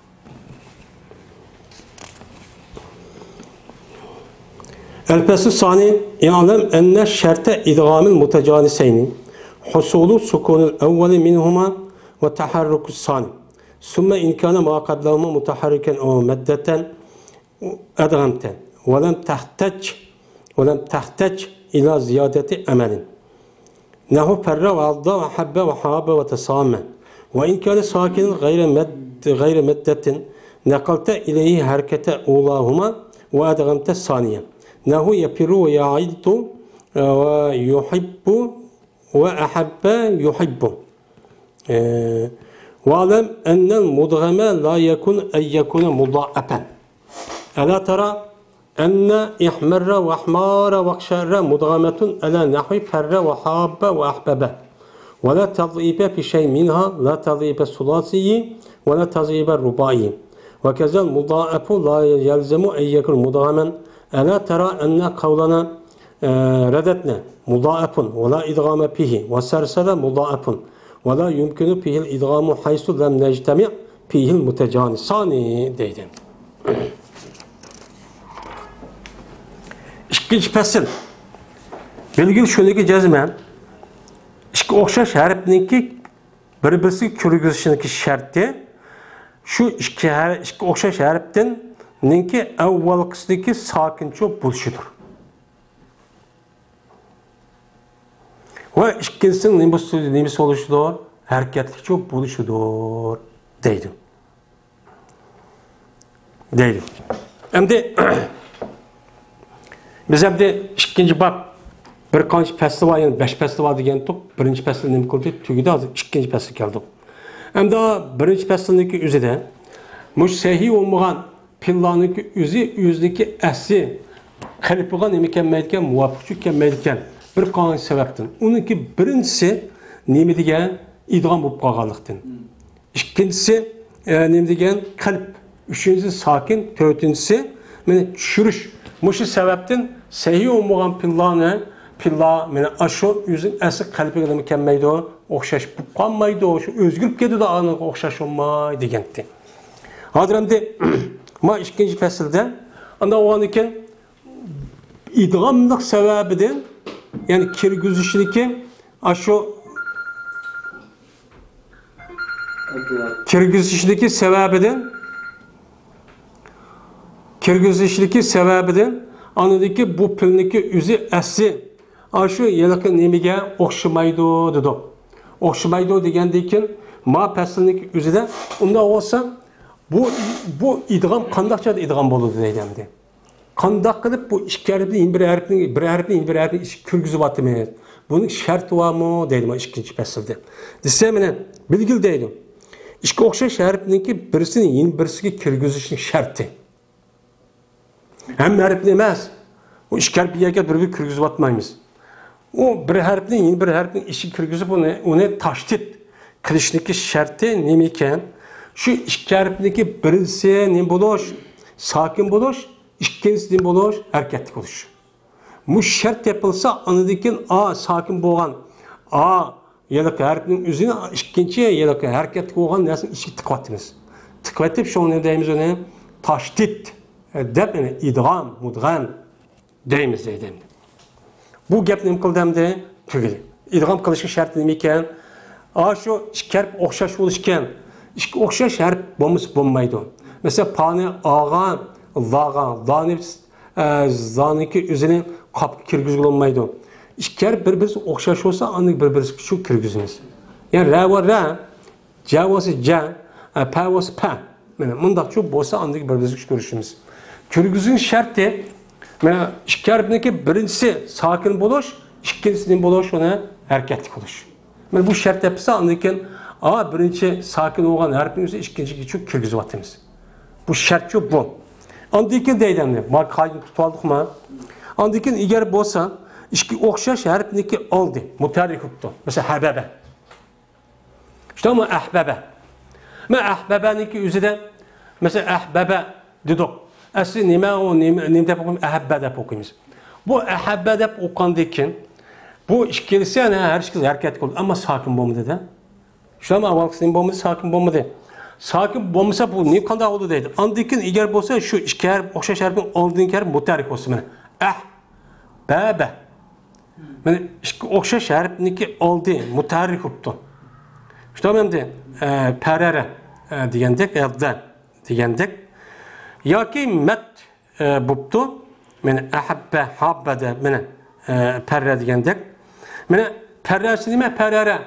الفصل الثاني، اعلم أن شرط إدغام المتجانسين حصول سكون الأول منهما وتحرك الثاني، ثم إن كان ما قبلهما متحركا أو مادة أدغمت، ولم تحتج، ولم تحتج إلى زيادة عمل. نحو فر وعض وحب وحاب وتسامى. وإن كان ساكنا غير مد، غير مادة، نقلت إليه حركة أولاهما وأدغمت الثانية. نحو يفر ويعض ويحب وأحب يحب. واعلم أن المدغم لا يكون أن يكون مضاعفا. ألا ترى أن احمر واحمار واقشعر مدغمة على نحو فر وحاب وأحبب، ولا تضعيف في شيء منها، لا تضعيف الثلاثي ولا تضعيف الرباعي، وكذا المضاعف لا يلزم أن يكون مدغما. ألا ترى أن قولنا، آه، رددنا مضاعف ولا إدغام فيه، وسرسد مضاعف ولا يمكن فيه الإدغام حيث لم يجتمع فيه المتجانسان دەيدۇ. ئىككىنچى پەسىل. بىلگىل شۇنىكى جەزمەن ئىككى ئوخشاش ھەرپنىڭكى بىر-بىرسىگە كىرگۈزۈشنىڭكى شەرتى شۇ ئىككى ھەر-، ئىككى ئوخشاش ھەرپتىننىڭكى ئاۋۋالقىسىدىكى ساكىنچۇ بولۇشىدۇر. ۋە ئىككىنچىسىنىڭ نېمىسى، نېمىسى بولۇشىدۇر؟ ھەرىكەتلىكچۇ بولۇشىدۇر، دەيدۇ. دەيدۇ. ئەمدى بىز ئەمدى ئىككىنچى باب، بىر قانچە پەسلى بار، يەنى بەش پەسلى بار دېگەنتۇق. بىرىنچى پەسىل نېمە قىلدى؟ تۈگىدى، ھازىر ئىككىنچى پەسىلگە كەلدۇق. ئەمدى بىرىنچى پەسىلنىڭكى ئۆزىدە مۇشۇ سەھىھ بولمىغان پېئىللارنىڭكى ئۆزى، ئۆزىنىڭكى ئەسلى قېلىپىغا نېمە كەلمەيدىكەن؟ مۇۋاپىقچۇ كەلمەيدىكەن. بىر قانچە سەۋەبتىن. ئۇنىڭكى بىرىنچىسى نېمە دېگەن؟ ئىدغام بولۇپ قالغانلىقتىن. ئىككىنچىسى، ئە، نېمە دېگەن؟ قەلب. ئۈچىنچىسى ساكىن. تۆتىنچىسى، مانا، چۈشۈرۈش. مۇشۇ سەۋەبتىن سەھىھ بولمىغان پېئىللارنى، پېئىللار، مانا، ئاشۇ ئۆزىنىڭ ئەسلى قەلبىگە نېمە كەلمەيدۇ؟ ئوخشاش بولۇپ قالمايدۇ. شۇ ئۆزگىرىپ كېتىدۇ، ئانىڭغا ئوخشاش بولماي دېگەنتى. ھازىر ئەمدى ما ئىككىنچى پەسىلدە، ئانداق بولغاندىكىن، ئىدغاملىق سەۋەبىدىن، يەنى كىرگۈزۈشىدىكى ئاشۇ كىرگۈزۈشىدىكى سەۋەبىدىن، كىرگۈزۈشىدىكى سەۋەبىدىن، ئاندىكى بۇ پېئىلنىڭكى ئۆزى ئەسلى ئاشۇ ھېلىقى نېمىگە ئوخشىمايدۇ دېدۇق. ئوخشىمايدۇ دېگەندىن كېيىن، ما پەسىلنىڭكى ئۆزىدە ئۇنداق بولسا، بۇ، بۇ ئىدغام قانداق چاغدا ئىدغام بولىدۇ دەيدۇ ئەمدى. قانداق قىلىپ بۇ ئىككى ھەرپنى يەنە بىر ھەرپنى، بىر ھەرپنى يەنە بىر ھەرپنى ئىچىگە كىرگۈزۈۋاتىمىز؟ بۇنىڭ شەرتى بارمۇ دەيدۇ مانا ئىككىنچى پەسىلدە. دېسە، مانا، بىلگىلى دەيدۇ. ئىككى ئوخشاش ھەرپنىڭكى بىرسىنى يەنە بىرسىگە كىرگۈزۈشنىڭ شەرتى. ھەممە ھەرپنى ئەمەس. ئۇ ئىككى ھەرپنى يەنە بىر-بىرىگە كىرگۈزۈۋاتمايمىز. ئۇ بىر ھەرپنى يەنە بىر ھەرپنىڭ ئىچىگە كىرگۈزۈپ، ئۇنى، ئۇنى تاشدىد قىلىشنىڭكى شەرتى نېمە ئىكەن؟ شۇ ئىككى ھەرپنىڭكى بىرسى نېمە بولۇش؟ ساكىن بولۇش، ئىككىنچىسى نېمە بولۇش؟ ھەرىكەتلىك بولۇش. مۇشۇ شەرت تېپىلسا، ئاندىن كېيىن ئا ساكىن بولغان، ئا ھېلىقى ھەرپنىڭ ئۆزىنى ئىككىنچى ھېلىقى ھەرىكەتلىك بولغان نەرسىنىڭ ئىچىگە تىقىۋاتىمىز. تىقىۋېتىپ، شۇڭا نېمە دەيمىز ئۇنى؟ تاشدىد دەپ، يەنى ئىدغام، مۇدغەم دەيمىز دەيدۇ. بۇ گەپنى نېمە قىلدى ئەمدى؟ تۈگىدى. ئىدغام قىلىشنىڭ شەرتى نېمە ئىكەن؟ ئاشۇ ئىككى ھەرپ ئوخشاش بولۇش ئىكەن. ئىككى ئوخشاش ھەرپ بولمىسا بولمايدۇ. مەسىلەن، پانى ئاغا، لاغا، لانى، ئە، زانىكى ئۆزىنى قاپقا كىرگۈزگىلى بولمايدۇ. ئىككى ھەرپ بىر-بىرسىگە ئوخشاش بولسا، ئاندىن بىر-بىرسىگە شۇ كىرگۈزىمىز. يەنى رە ۋە رە، جە بولسا جە، ئە، پە بولسا پە. مانا مۇنداقچۇ بولسا، ئاندىن بىر بىرسىگە كىرگۈزىمىز. كىرگۈزۈش شەرتى، مانا ئىككى ھەرپنىڭكى بىرىنچىسى ساكىن بولۇش، ئىككىنچىسى نېمە بولۇش؟ ئۇنى ھەرىكەتلىك بولۇش. مانا بۇ شەرت تېپىلسا، ئاندىن كېيىن، ئا، بىرىنچى ساكىن بولغان ھەرپنىڭ ئۆزى ئىككىنچىگە كىرگۈزۈۋاتىمىز. بۇ شەرتچۇ بۇ. ئاندىن كېيىن دەيدۇ ئەمدى، ما قائىدىنى تۇتۇۋالدۇقما؟ ئاندىن كېيىن ئەگەر بولسا، ئىككى ئوخشاش ھەرپنىڭكى ئالدى مۇتەھەررىك بوپتۇ. مەسىلەن، ھەبەبە. شۇنداقمۇ؟ ئەھبەبە. مەن ئەھبەبەنىڭكى ئۆزىدە، مەسىلەن، ئەھبەبە دېدۇق. ئەسلى نېمە ئۇ، نېمە، نېمە دەپ ئوقۇيمىز؟ ئەھەببە دەپ ئوقۇيمىز. بۇ ئەھەببە دەپ ئوقۇغاندىن كېيىن، بۇ ئىككىلىسى، يەنى ھەر ئىككىلىسى ھەرىكەتلىك بولدى، ئەمما ساكىن بولمىدى-دە. شۇنداقمۇ؟ ئاۋۋالقىسى نېمە بولمىدى؟ ساكىن بولمىدى. ساكىن بولمىسا، بۇ نېمە، قانداق بولىدۇ دەيدۇ. ئاندىن كېيىن ئەگەر بولسا، شۇ ئىككى ھەرپ، ئوخشاش ھەرپنىڭ ئالدىدىكى ھەرپ مۇتەھەررىك بولسا، مانا، ئەھ، بەبە. مانا ئىككى ئوخشاش ھەرپنىڭكى ئالدى مۇتەھەررىك بوپتۇ. شۇنداقمۇ ئەمدى، ئە، پەرەرە، ئە، دېگەندەك، يا دە دېگەندەك. ياكى مەت، ئە، بوپتۇ. مانا ئەھەببە، ھاببە دە، مانا، ئە، پەررە دېگەندەك. مانا پەررەسى نېمە؟ پەرەرە.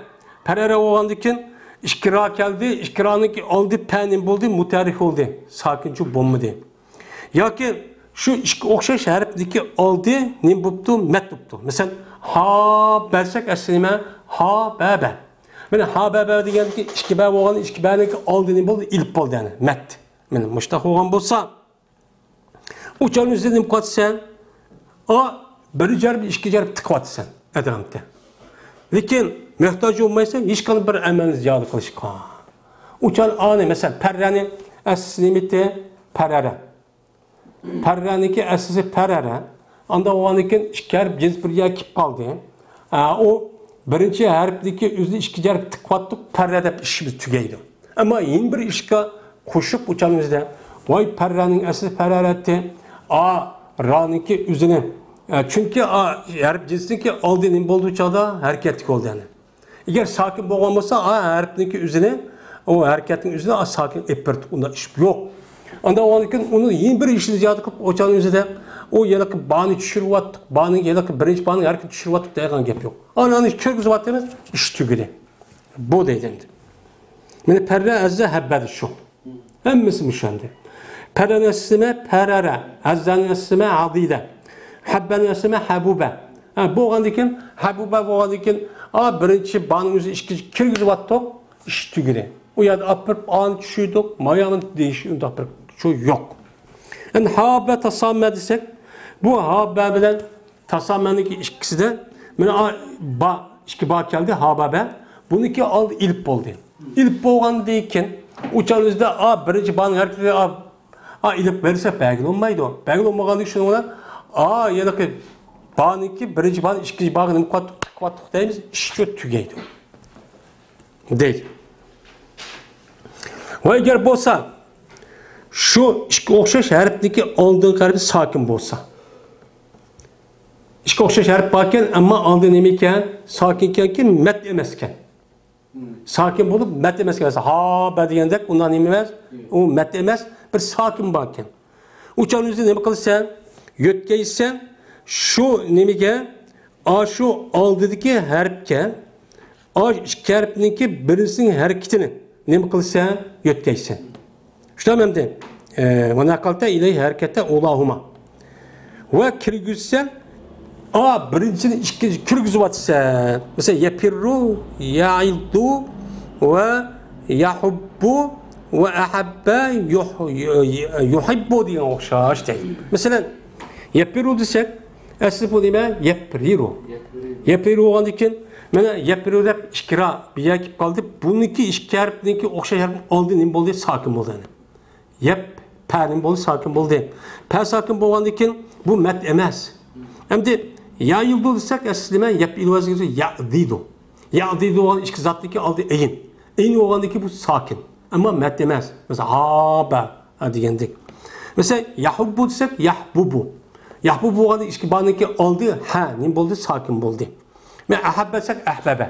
پەرەرە بولغاندىن كېيىن ئىككى را كەلدى، ئىككى رانىڭكى ئالدى پە نېمە بولدى؟ مۇتەھەررىك بولدى، ساكىنچۇ بولمىدى. ياكى شۇ ئىككى ئوخشاش ھەرپنىڭكى ئالدى نېمە بوپتۇ؟ مەت بوپتۇ. مەسىلەن، ھا بەرسەك ئەسلى نېمە؟ ھا بەبە. مانا ھا بەبە دېگەندىكى ئىككى بە بولغان، ئىككى بەنىڭكى ئالدى نېمە بولدى؟ ئېلىپ بولدى، يەنى مەت. مانا مۇشۇنداق بولغان بولسا، ئۇ چاغنىڭ ئۆزىدە نېمە قىلىۋاتىسەن؟ ئا بىر ھەرپ، ئىككى ھەرپ تىقىۋاتىسەن ئەتراپتا. لېكىن موھتاج بولمايسەن ھېچقانداق بىر ئەمەلنى زىيادە قىلىشقا. ئۇ چاغ ئانى، مەسىلەن، پەررەنى ئەسلى نېمىتى؟ پەرەرە. پەررەنىڭكى ئەسلىسى پەرەرە. ئانداق بولغاندىن كېيىن ئىككى ھەرپ جىنس بىر يەرگە كېلىپ قالدى. ئە، ئۇ بىرىنچى ھەرپنىڭكى ئۆزىنى ئىككىنچى ھەرپ تىقىۋاتتۇق، پەررە دەپ ئىشىمىز تۈگەيدۇ. ئەمما يەنە بىر ئىشقا قوشۇپ ئۇچامىزدا، ۋاي پەررەنىڭ ئەسلى پەرەرەتتى، ئا رانىڭكى ئۆزىنى، ئە، چۈنكى ئا ھەرپ جىنسنىڭكى ئالدى نېمە بولدى ئۇ چاغدا؟ ھەرىكەتلىك بولدى يەنى. ئەگەر ساكىن بولغان بولسا، ئا ھەرپنىڭكى ئۆزىنى، ئۇ ھەرىكەتنىڭ ئۆزىنى ئا ساكىن ئېلىپ بېرىدۇ. ئۇنداق ئىش يوق. ئانداق بولغاندىن كېيىن ئۇنى يەنە بىر ئىشنى زىيادە قىلىپ ئوچاننىڭ ئۆزىدە، ئۇ ھېلىقى بانى چۈشۈرۈۋاتتۇق، بانى ھېلىقى بىرىنچى بانىڭ ھەرىكىتىنى چۈشۈرۈۋاتتۇق دەيدىغان گەپ يوق. ئانا، ئانا كىرگۈزۈۋاتىمىز، ئىش تۈگىدى. بۇ دەيدۇ ئەمدى. مانا پەررە، ئەززە، ھەببە دە شۇ. ھەممىسى مۇشۇ ئەمدى. پەررەنىڭ ئەسلى نېمە؟ پەرەرە. ئەززەنىڭ ئەسلى نېمە؟ ئەززە. ھەببەنىڭ ئەسلى نېمە؟ ھەبۇبە. ھە، بولغاندىن كېيىن، ھەبۇبە بولغاندىن كېيىن، ئا، بىرىنچى بانىڭ ئۆزى ئىككىنچى كىرگۈزۈۋاتتۇق، ئىش تۈگىدى. ئۇ يەردە ئاپىرىپ ئانى چۈشۈردۇق، مايانى دېيىش ئۇنداق بىر شۇ يوق. ئەمدى ھابە تاسامە دېسەك، بۇ ھابە بىلەن تاسامەنىڭكى ئىككىسىدە مانا، ئا، با، ئىككى با كەلدى، ھابابە. بۇنىڭكى ئالدى ئېلىپ بولدى. ئېلىپ بولغاندىن كېيىن، ئۇچار ئۆزىدە، ئا، بىرىنچى بانىڭ ھەرىكىتى، ئا، ئا، ئېلىپ بەرسە بەرگىلى بولمايدۇ. بەرگىلى بولمىغاندىن كېيىن شۇنىڭ بىلەن، ئا، ھېلىقى بانىڭكى بىرىنچى بانى ئىككىنچى باغا نېمە قىلىۋاتتۇق، تىقىۋاتتۇق دەيمىز، ئىش شۇ تۈگەيدۇ. دەيدۇ. ۋە ئەگەر بولسا، شۇ ئىككى ئوخشاش ھەرپنىڭكى ئالدىنقى ھەرپى ساكىن بولسا، ئىككى ئوخشاش ھەرپ باركەن، ئەمما ئالدى نېمە ئىكەن؟ ساكىن ئىكەنكى، مەد ئەمەسكەن. ساكىن بولۇپ، مەد ئەمەسكەن. مەسىلەن، ھابە دېگەندەك، ئۇنداق نېمە ئەمەس؟ ئۇ مەد ئەمەس، بىر ساكىن باركەن. ئۇ چاغنىڭ ئۆزىدە نېمە قىلىسەن؟ يۆتكەيسەن شۇ نېمىگە؟ ئاشۇ ئالدىدىكى ھەرپكە، ئا ئىككى ھەرپنىڭكى بىرسىنىڭ ھەرىكىتىنى نېمە قىلىسەن؟ يۆتكەيسەن. شۇنداقمۇ ئەمدى؟ ئە، ۋە نەقەلتە ئىلەيھى ھەرىكەتە ئۇلاھۇما. ۋە كىرگۈزسەن، ئا، بىرىنچىنى ئىككىنچى كىرگۈزۈۋاتىسەن. مەسىلەن، يەپىررۇ، يەئىدۇ ۋە يەھۇببۇ ۋە ئەھەببە يۇھ-، يۇھىببۇ دېگەن ئوخشاش دەيدۇ. مەسىلەن، يەپىررۇ دېسەك، ئەسلى بۇ نېمە؟ يەپرىرۇ. يەپرىرۇ. يەپرىرۇ بولغاندىن كېيىن، مانا يەپرىرۇ دەپ ئىككى را بىر يەرگە كېلىپ قالدى. بۇنىڭكى ئىككى ھەرپنىڭكى ئوخشاش ھەرپ ئالدى نېمە بولدى؟ ساكىن بولدى. يەپ، پە نېمە بولدى؟ ساكىن بولدى. پە ساكىن بولغاندىن كېيىن بۇ مەد ئەمەس. ئەمدى يەئىدۇ دېسەك، ئەسلى نېمە؟ يەپئىلۇ ۋەزنى يەئدىدۇ. يەئدىدۇ بولغان ئىككى زاتنىڭكى ئالدى ئەين. ئەين بولغاندىن كېيىن بۇ ساكىن. ئەمما مەد ئەمەس. مەسىلەن، ھابە. ھە دېگەندەك. مەسىلەن، يەھۇببۇ دېسەك، يەھبۇبۇ. يەھبۇبۇ بولغاندا ئىككى بانىڭكى ئالدى ھە نېمە بولدى؟ ساكىن بولدى. مەن ئەھەببە دېسەك، ئەھبەبە.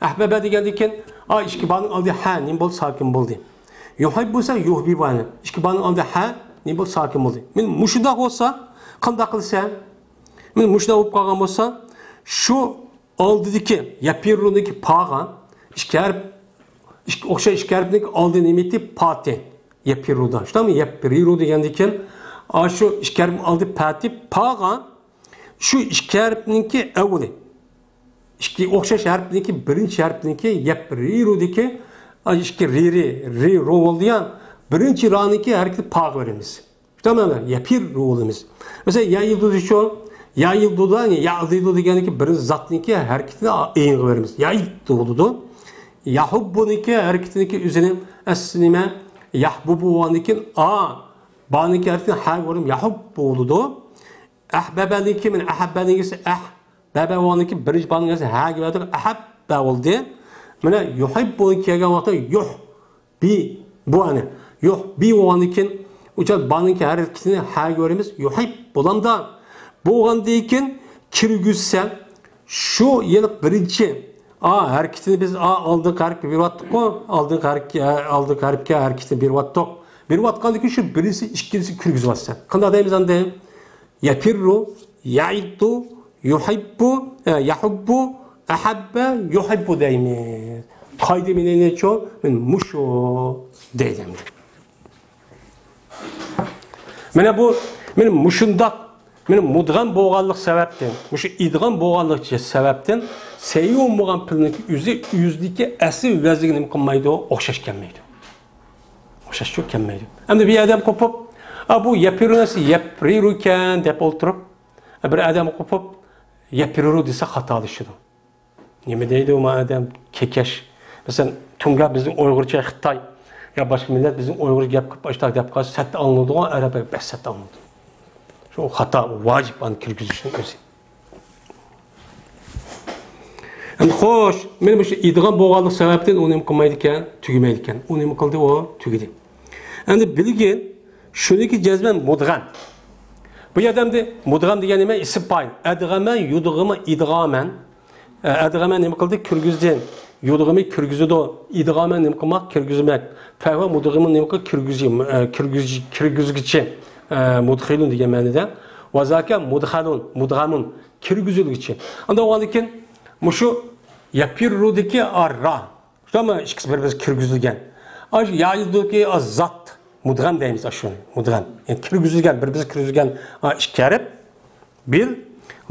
ئەھبەبە دېگەندىن كېيىن، ئا، ئىككى بانىڭ ئالدى ھە نېمە بولدى؟ ساكىن بولدى. يۇھىببۇ دېسەك، يۇھبىبۇ ئەنە. ئىككى بانىڭ ئالدى ھە نېمە بولدى؟ ساكىن بولدى. مەن مۇشۇنداق بولسا، قانداق قىلىسەن؟ مەن مۇشۇنداق بولۇپ قالغان بولسا، شۇ ئالدىدىكى يەپىررۇنىڭكى پاغا ئىككى ھەرپ، ئىككى ئوخشاش ئىككى ھەرپنىڭ ئالدى نېمىتى؟ پاتى. يەپىررۇدا. شۇنداقمۇ؟ يەپرىرۇ دېگەندىن كېيىن، ئاشۇ ئىككى ھەرپنىڭ ئالدى پاتى، پاغا شۇ ئىككى ھەرپنىڭكى ئەۋۋىلى. ئىككى ئوخشاش ھەرپنىڭكى، بىرىنچى ھەرپنىڭكى، يەپرىرۇدىكى، ئا، ئىككى رىرى، رىرۇ بولدى يا، بىرىنچى رانىڭكى ھەرىكىتى پاغا بېرىمىز. شۇنداقمۇ؟ يەپىررۇ بولىمىز. مەسىلەن، يەئىدۇ دېسە، يەئىدۇدا، يەئدىدۇ دېگەنكى بىر زاتنىڭكى ھەرىكىتىنى ئېيىنغا بېرىمىز. يەئىدۇ بولىدۇ. يەھۇببۇنىڭكى ھەرىكىتىنىڭكى ئۆزىنى ئەسلى نېمە؟ يەھبۇبۇ بولغاندىن كېيىن ئا، بانىڭكى ھەرىكىتىنى ھەگە بېرىمىز. يەھۇببۇ بولىدۇ. ئەھبەبەنىڭكى، مانا ئەھەببەنىڭكىسى ئەھ، بەبە بولغاندىن كېيىن بىرىنچى بانىڭكى ھەگە بەردۇق، ئەھەببە بولدى. مانا يۇھىببۇنىڭكى كەلگەن ۋاقىتتا يۇھ، بى، بۇ ئەنە. يۇھ، بى بولغاندىن كېيىن، ئۇچار بانىڭكى ھەرىكىتىنى ھەگە بېرىمىز. يۇھىب بولامدا. بولغاندىن كېيىن كىرگۈزسە، شۇ يەنە بىرىنچى، ئا، ھەرىكىتىنى بىز، ئا، ئالدىنقى ھەرىكەتكە بېرىۋاتتۇققۇ، ئالدىنقى ھەرىكەت، ئالدىنقى ھەرىكەتكە ھەرىكىتىنى بېرىۋاتتۇق. بېرىۋاتقاندىن كېيىن شۇ بىرىنچىسى، ئىككىنچىسى كىرگۈزۈۋاتىسەن. قانداق دەيمىز ئاندىن؟ يەپىررۇ، يەئىددۇ، يۇھىببۇ، ئە، يەھۇببۇ، ئەھەببە، يۇھىببۇ دەيمىز. قايدا مېنىڭچۇ؟ مەن مۇشۇ دەيدۇ. مانا بۇ، مانا مۇشۇنداق، مانا مۇدغەم بولغانلىق سەۋەبتىن، مۇشۇ ئىدغام بولغانلىق سەۋەبتىن سەييۇ بولغان پېئىلنىڭ ئۆزى، ئۆزىدىكى ئەسلى ۋەزنىگە نېمە قىلمايدۇ؟ ئوخشاش كەلمەيدۇ. ئوخشاشچۇ كەلمەيدۇ. ئەمدى بىر ئادەم قوپۇپ، ئا، بۇ يەپىررۇ ئەمەس، يەپرىرۇ ئىكەن دەپ ئولتۇرۇپ، بىر ئادەم قوپۇپ، يەپىررۇ دېسە خاتالىشىدۇ. نېمە دەيدۇ ما ئادەم؟ كېكەش. مەسىلەن، تۇڭگا بىزنىڭ ئۇيغۇرچە خىتاي. يا باشقا مىللەت بىزنىڭ ئۇيغۇرچە گەپ قىلىپ، ئاشۇنداق دەپ قالسا، سەتتە ئاڭلىنىدىغان، ئەرەبلەر بەك سەتتە ئاڭلىنىدۇ. شۇ خاتا، ۋاجىپ ئانى كىرگۈزۈشنىڭ ئۆزى. ئەمدى خوش، مانا مۇشۇ ئىدغام بولغانلىق سەۋەبىدىن ئۇ نېمە قىلمايدىكەن؟ تۈگىمەيدىكەن. ئۇ نېمە قىلدى؟ ئۇ تۈگىدى. ئەمدى بىلگىن، شۇنىڭكى جەزمەن مۇدغەم. بۇ يەردە ئەمدى مۇدغەم دېگەن نېمە؟ ئىسىم پائىل. ئەدغەمە، يۇدغىمۇ، ئىدغامەن. ئە، ئەدغەمە نېمە قىلدى؟ كىرگۈزدى. يۇدغىمى كىرگۈزىدۇ. ئىدغامە نېمە قىلماق؟ كىرگۈزمەك. فەھۋە مۇدغىمۇن نېمە قىل؟ كىرگۈزى، ئە، كىرگۈز-، كىرگۈزگۈچى. ئە، مۇدخىلۇن دېگەن مەنىدە. ۋازاكە مۇدخەلۇن، مۇدغەمۇن، كىرگۈزۈلگۈچى. ئاندىن ئۇنىڭدىن كېيىن مۇشۇ يەپىررۇدىكى ئا، را. شۇنداقمۇ؟ ئىككىسى بىر-بىرىگە كىرگۈزۈلگەن. ئاشۇ يەئىلدۇدىكى ئا، زات. مۇدغەم دەيمىز ئاشۇنى. مۇدغەم. يەنى كىرگۈزۈلگەن، بىر-بىرىگە كىرگۈزۈلگەن، ئا، ئىككى ھەرپ. بىل،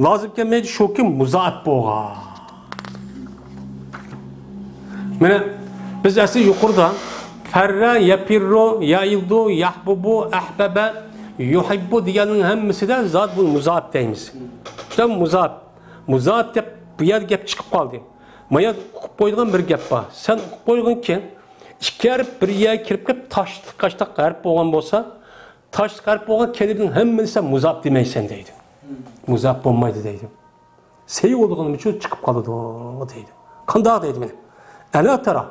لازىم كەلمەيدۇ، شۇكى مۇزائەپ بولغان. مانا، بىز ئەسلى يۇقىرىدا پەررە، يەپىررۇ، يەئىلدۇ، يەھبۇبۇ، ئەھبەبە، يۇھىببۇ دېگەننىڭ ھەممىسىدە زادى بۇ مۇزائەپ دەيمىز. شۇنداق مۇزائەپ. مۇزائەپ دەپ بۇ يەردە گەپ چىقىپ قالدى. ما يەردە ئۇقۇپ قويىدىغان بىر گەپ بار. سەن ئۇقۇپ قويغىنكى، ئىككى ھەرپ بىر يەرگە كىرىپ كېلىپ، تاشلىق-قاشتاق ھەرپ بولغان بولسا، تاشلىق ھەرپ بولغان كەلىمىنىڭ ھەممىنى سەن مۇزائەپ دېمەيسەن دەيدۇ. مۇزائەپ بولمايدۇ دەيدۇ. سەھىھ بولىدىغىنى ئۈچۈن چىقىپ قالىدۇ دەيدۇ. قانداق دەيدۇ مانا؟ ئەلا تارا.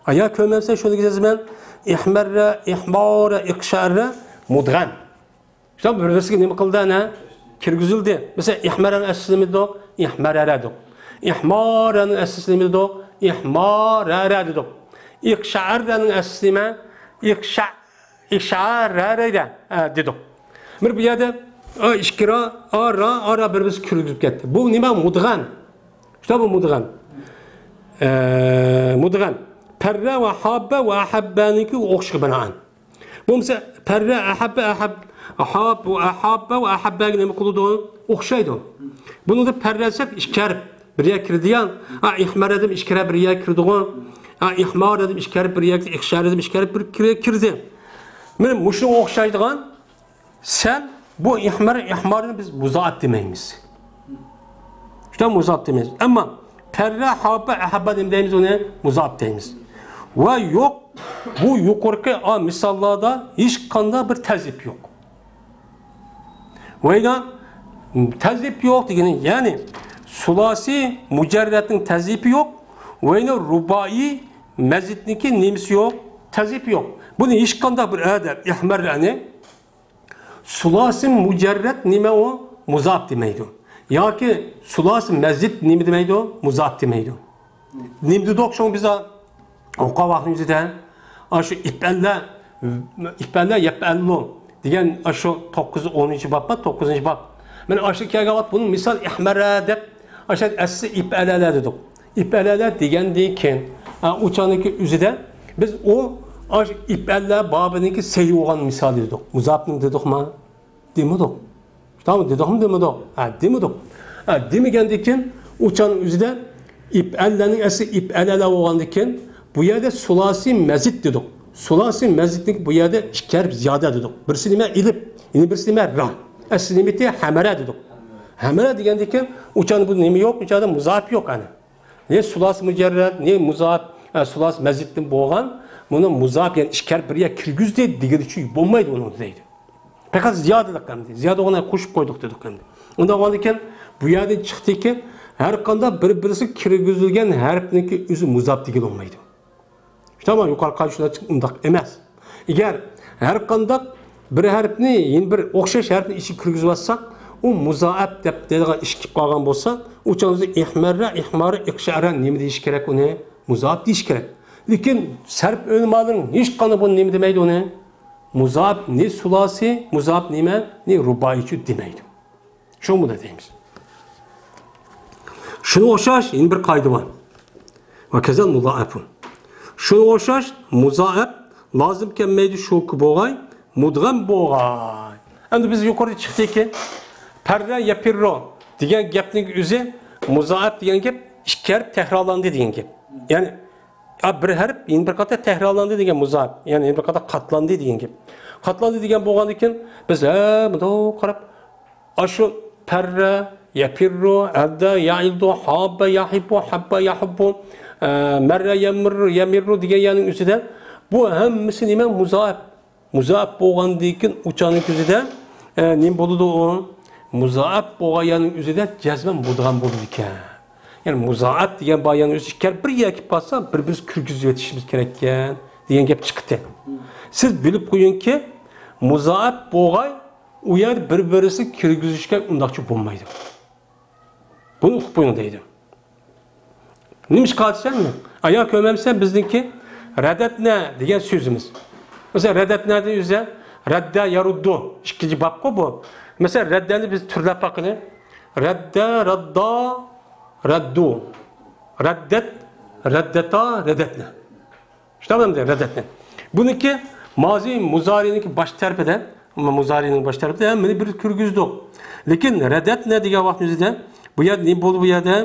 ئايا كۆرمەمسەن شۇنى دېسىمەن. ئىھمەررە، ئىھمارە، ئىقشەررە، مۇدغەم. شۇ بىر-بىرسىگە نېمە قىلدى ئەنە؟ كىرگۈزۈلدى. مەسىلەن، ئىھمەرەنىڭ ئەسلى نېمە دېدۇق؟ ئىھمەرەرە دېدۇق. ئىھمارەنىڭ ئەسلىسى نېمە دېدۇق؟ ئىھمارەرە دېدۇق. ئىقشەئەررەنىڭ ئەسلىسى نېمە؟ ئىقشە-، ئىشەرەرە دە-، ئە، دېدۇق. بىر بۇ يەردە، ئا، ئىككى را، ئا، را، ئا، را بىر-بىرسىگە كىرگۈزۈپ كەتتى. بۇ نېمە؟ مۇدغەم. شۇنداق بۇ مۇدغەم. ئە، مۇدغەم. پەررە ۋە ھاببە ۋە ئەھەببەنىڭكى ئوخشىشىغا بىنائەن. بولمىسا پەررە، ئەھەببە، ئەھەب-، ئەھاب، ئەھاببە ۋە ئەھەببەگە نېمە قىلىدۇ؟ ئوخشايدۇ. بۇنىڭدا پەررە دېسەك، ئىككى ھەرپ بىر يەرگە كىرىدىغان. ھا، ئىھمەر دېدىم، ئىككى ھەرپ بىر يەرگە كىرىدىغان. ھا، ئىھمار دېدىم، ئىككى ھەرپ بىر يەرگە، ئىخشار دېدىم، ئىككى ھەرپ بىر كىرگە كىردى. مانا مۇشۇنىڭغا ئوخشايدىغان، سەن بۇ ئىھمار، ئىھمارنى بىز مۇزائەپ دېمەيمىز. شۇنداق مۇزائەپ دېمەيمىز. ئەمما پەررە، ھاببە، ئەھەببە نېمە دەيمىز ئۇنى؟ مۇزائەپ دەيمىز. ۋە يوق، بۇ يۇقىرىقى ئا مىساللاردا ھېچقانداق بىر تەزئىپ يوق. ۋەيلا تەزئىپ يوق دېگىنى، يەنى سۇلاسى مۇجەررەتنىڭ تەزئىپى يوق، ۋەيلا رۇبائىي مەزىدنىڭكى نېمىسى يوق؟ تەزئىپى يوق. بۇنى ھېچقانداق بىر ئادەم ئىھمارنى سۇلاسى مۇجەررەت نېمە ئۇ؟ مۇزائەپ دېمەيدۇ. ياكى سۇلاسى مەزىد نېمە دېمەيدۇ؟ مۇزائەپ دېمەيدۇ. نېمە دېدۇق شۇڭا بىز ئوقۇغان ۋاقتىمىزدا؟ ئاشۇ ئىپئەللە، ئىپئەللە يەپئەللۇ دېگەن ئاشۇ توققۇز، ئونىنچى باب بار، توققۇزىنچى باب. مانا ئاشۇ كەلگەن ۋاقىت بۇنى مىسال ئىھمەرە دەپ، ئاشۇ ئەسلى ئىپئەلەلە دېدۇق. ئىپئەلەلە دېگەندىن كېيىن، ئا، ئۇ چاغنىڭكى ئۆزىدە بىز ئۇ ئاشۇ ئىپئەللە بابىنىڭكى سەھىھ بولغان مىسالى دېدۇق. مۇزائەپنى دېدۇقما؟ دېمىدۇق. تامام دېدۇقمۇ دېمىدۇق؟ ھە، دېمىدۇق. ھە، دېمىگەندىن كېيىن ئۇ چاغنىڭ ئۆزىدە ئىپئەللەنىڭ ئەسلى ئىپئەلەلە بولغاندىن كېيىن بۇ يەردە سۇلاسى مەزىد دېدۇق. سۇلاسى مەزىدنىڭ بۇ يەردە ئىككى ھەرپ زىيادە دېدۇق. بىرسى نېمە؟ ئېلىپ، يەنە بىرسى نېمە؟ را. ئەسلى نېمە ئىدى؟ ھەمەرە دېدۇق. ھەمەرە دېگەندىن كېيىن ئۇ چاغدا بۇ نېمە يوق؟ ئۇ چاغدا مۇزائەپ يوق ئەنە. نە سۇلاسى مۇجەررەد، نە مۇزائەپ، ئە، سۇلاسى مەزىدتىن بولغان، بۇنى مۇزائەپ، يەنى ئىككى ھەرپ بىر يەرگە كىرگۈزدى دېگىنى ئۈچۈن بولمايدۇ ئۇنىڭ دەيدۇ. پەقەت زىيادىلىك ئەمدى. زىيادە بولغان قوشۇپ قويدۇق دېدۇق ئەمدى. ئۇنداق بولغاندىكىن، بۇ يەردىن چىقتىكى، ھەر قانداق بىر-بىرسىگە كىرگۈزۈلگەن ھەرپنىڭكى ئۆزى مۇزائەپ دېگىلى بولمايدۇ. شۇنداقمۇ؟ يۇقىرىقى قائىدە شۇنداق، ئۇنداق ئەمەس. ئەگەر ھەر قانداق بىر ھەرپنى يەنە بىر ئوخشاش ھەرپنى ئىچىگە كىرگۈزۈۋاتساق، ئۇ مۇزائەپ دەپ دەيدىغان ئىش كېلىپ قالغان بولسا، ئۇ چاغدا ئىھمەررە، ئىھمارە، ئىقشەرە نېمە دېيىش كېرەك ئۇنى؟ مۇزائەپ دېيىش كېرەك. لېكىن سەرپ ئۆلىمالىرىڭ ھېچقاندىرى بۇنى نېمە دېمەيدۇ ئۇنى؟ مۇزائەپ نى سۇلاسى، مۇزائەپ نېمە؟ نى رۇبائىيچۇ دېمەيدۇ. شۇ مۇندا دەيمىز. شۇنىڭغا ئوخشاش يەنە بىر قائىدە بار. ۋە كەزەل مۇزائەپۇن. شۇنىڭغا ئوخشاش مۇزائەپ لازىم كەلمەيدۇ، شۇكى بولغاي، مۇدغەم بولغاي. ئەمدى بىز يۇقىرىدا چىقتىكى، پەررە يەپىررۇ دېگەن گەپنىڭ ئۆزى مۇزائەپ دېگەن گەپ ئىككى ھەرپ تەكرارلاندى دېگەن گەپ. يەنى، ئا، بىر ھەرپ يەنە بىر قېتىم تەكرارلاندى دېگەن مۇزائەپ. يەنى يەنە بىر قېتىم قاتلاندى دېگەن گەپ. قاتلاندى دېگەن بولغاندىن كېيىن بىز، ھە، مۇنداق قاراپ، ئاشۇ پەررە، يەپىررۇ، ئەددە، يەئىدۇ، ھاببە، يەھىببۇ، ھەببە، يەھۇببۇ، ئە، مەررە، يەمىررۇ، يەمىررۇ دېگەن يەرنىڭ ئۆزىدە بۇ ھەممىسى نېمە؟ مۇزائىپ. مۇزائىپ بولغاندىن كېيىن ئۇ چاغنىڭ كۆزىدە، ئە، نېمە بولىدۇ ئۇ؟ مۇزائىپ بولغان يەرنىڭ ئۆزىدە جەزمەن مۇدغەم بولىدىكەن. يەنى مۇزائىپ دېگەن بار يەرنىڭ ئۆزى ئىككى بىر يەرگە كېلىپ قالسا، بىر-بىرسى كىرگۈزۈۋېتىشىمىز كېرەككەن دېگەن گەپ چىقتى. سىز بىلىپ قويۇڭكى، مۇزائىپ بولغاي ئۇ يەر بىر-بىرسى كىرگۈزۈشكە ئۇنداقچە بولمايدۇ. بۇنى ئۇقۇپ قويۇڭ دەيدۇ. نېمە ئىش قالدى سەن؟ ئايا كۆرمەمسەن بىزنىڭكى رەدەتنە دېگەن سۆزىمىز. مەسىلەن، رەدەتنەدىن ئۆزى رەددە يارۇددۇ. ئىككىنچى بابقۇ بۇ. مەسىلەن، رەددەنى بىز تۈرلەپ باققىلى. رەددە، رەددا، رەددۇ. رەددەت، رەددەتا، رەدەتنە. شۇنداقمۇ ئەمدى رەدەتنى؟ بۇنىڭكى مازى مۇزارىنىڭكى باش تەرىپىدە، مۇزارىنىڭ باش تەرىپىدە ھەممىنى بىر كىرگۈزدۇق. لېكىن رەدەتنە دېگەن ۋاقتىمىزدا بۇ يەردە نېمە بولدى بۇ يەردە؟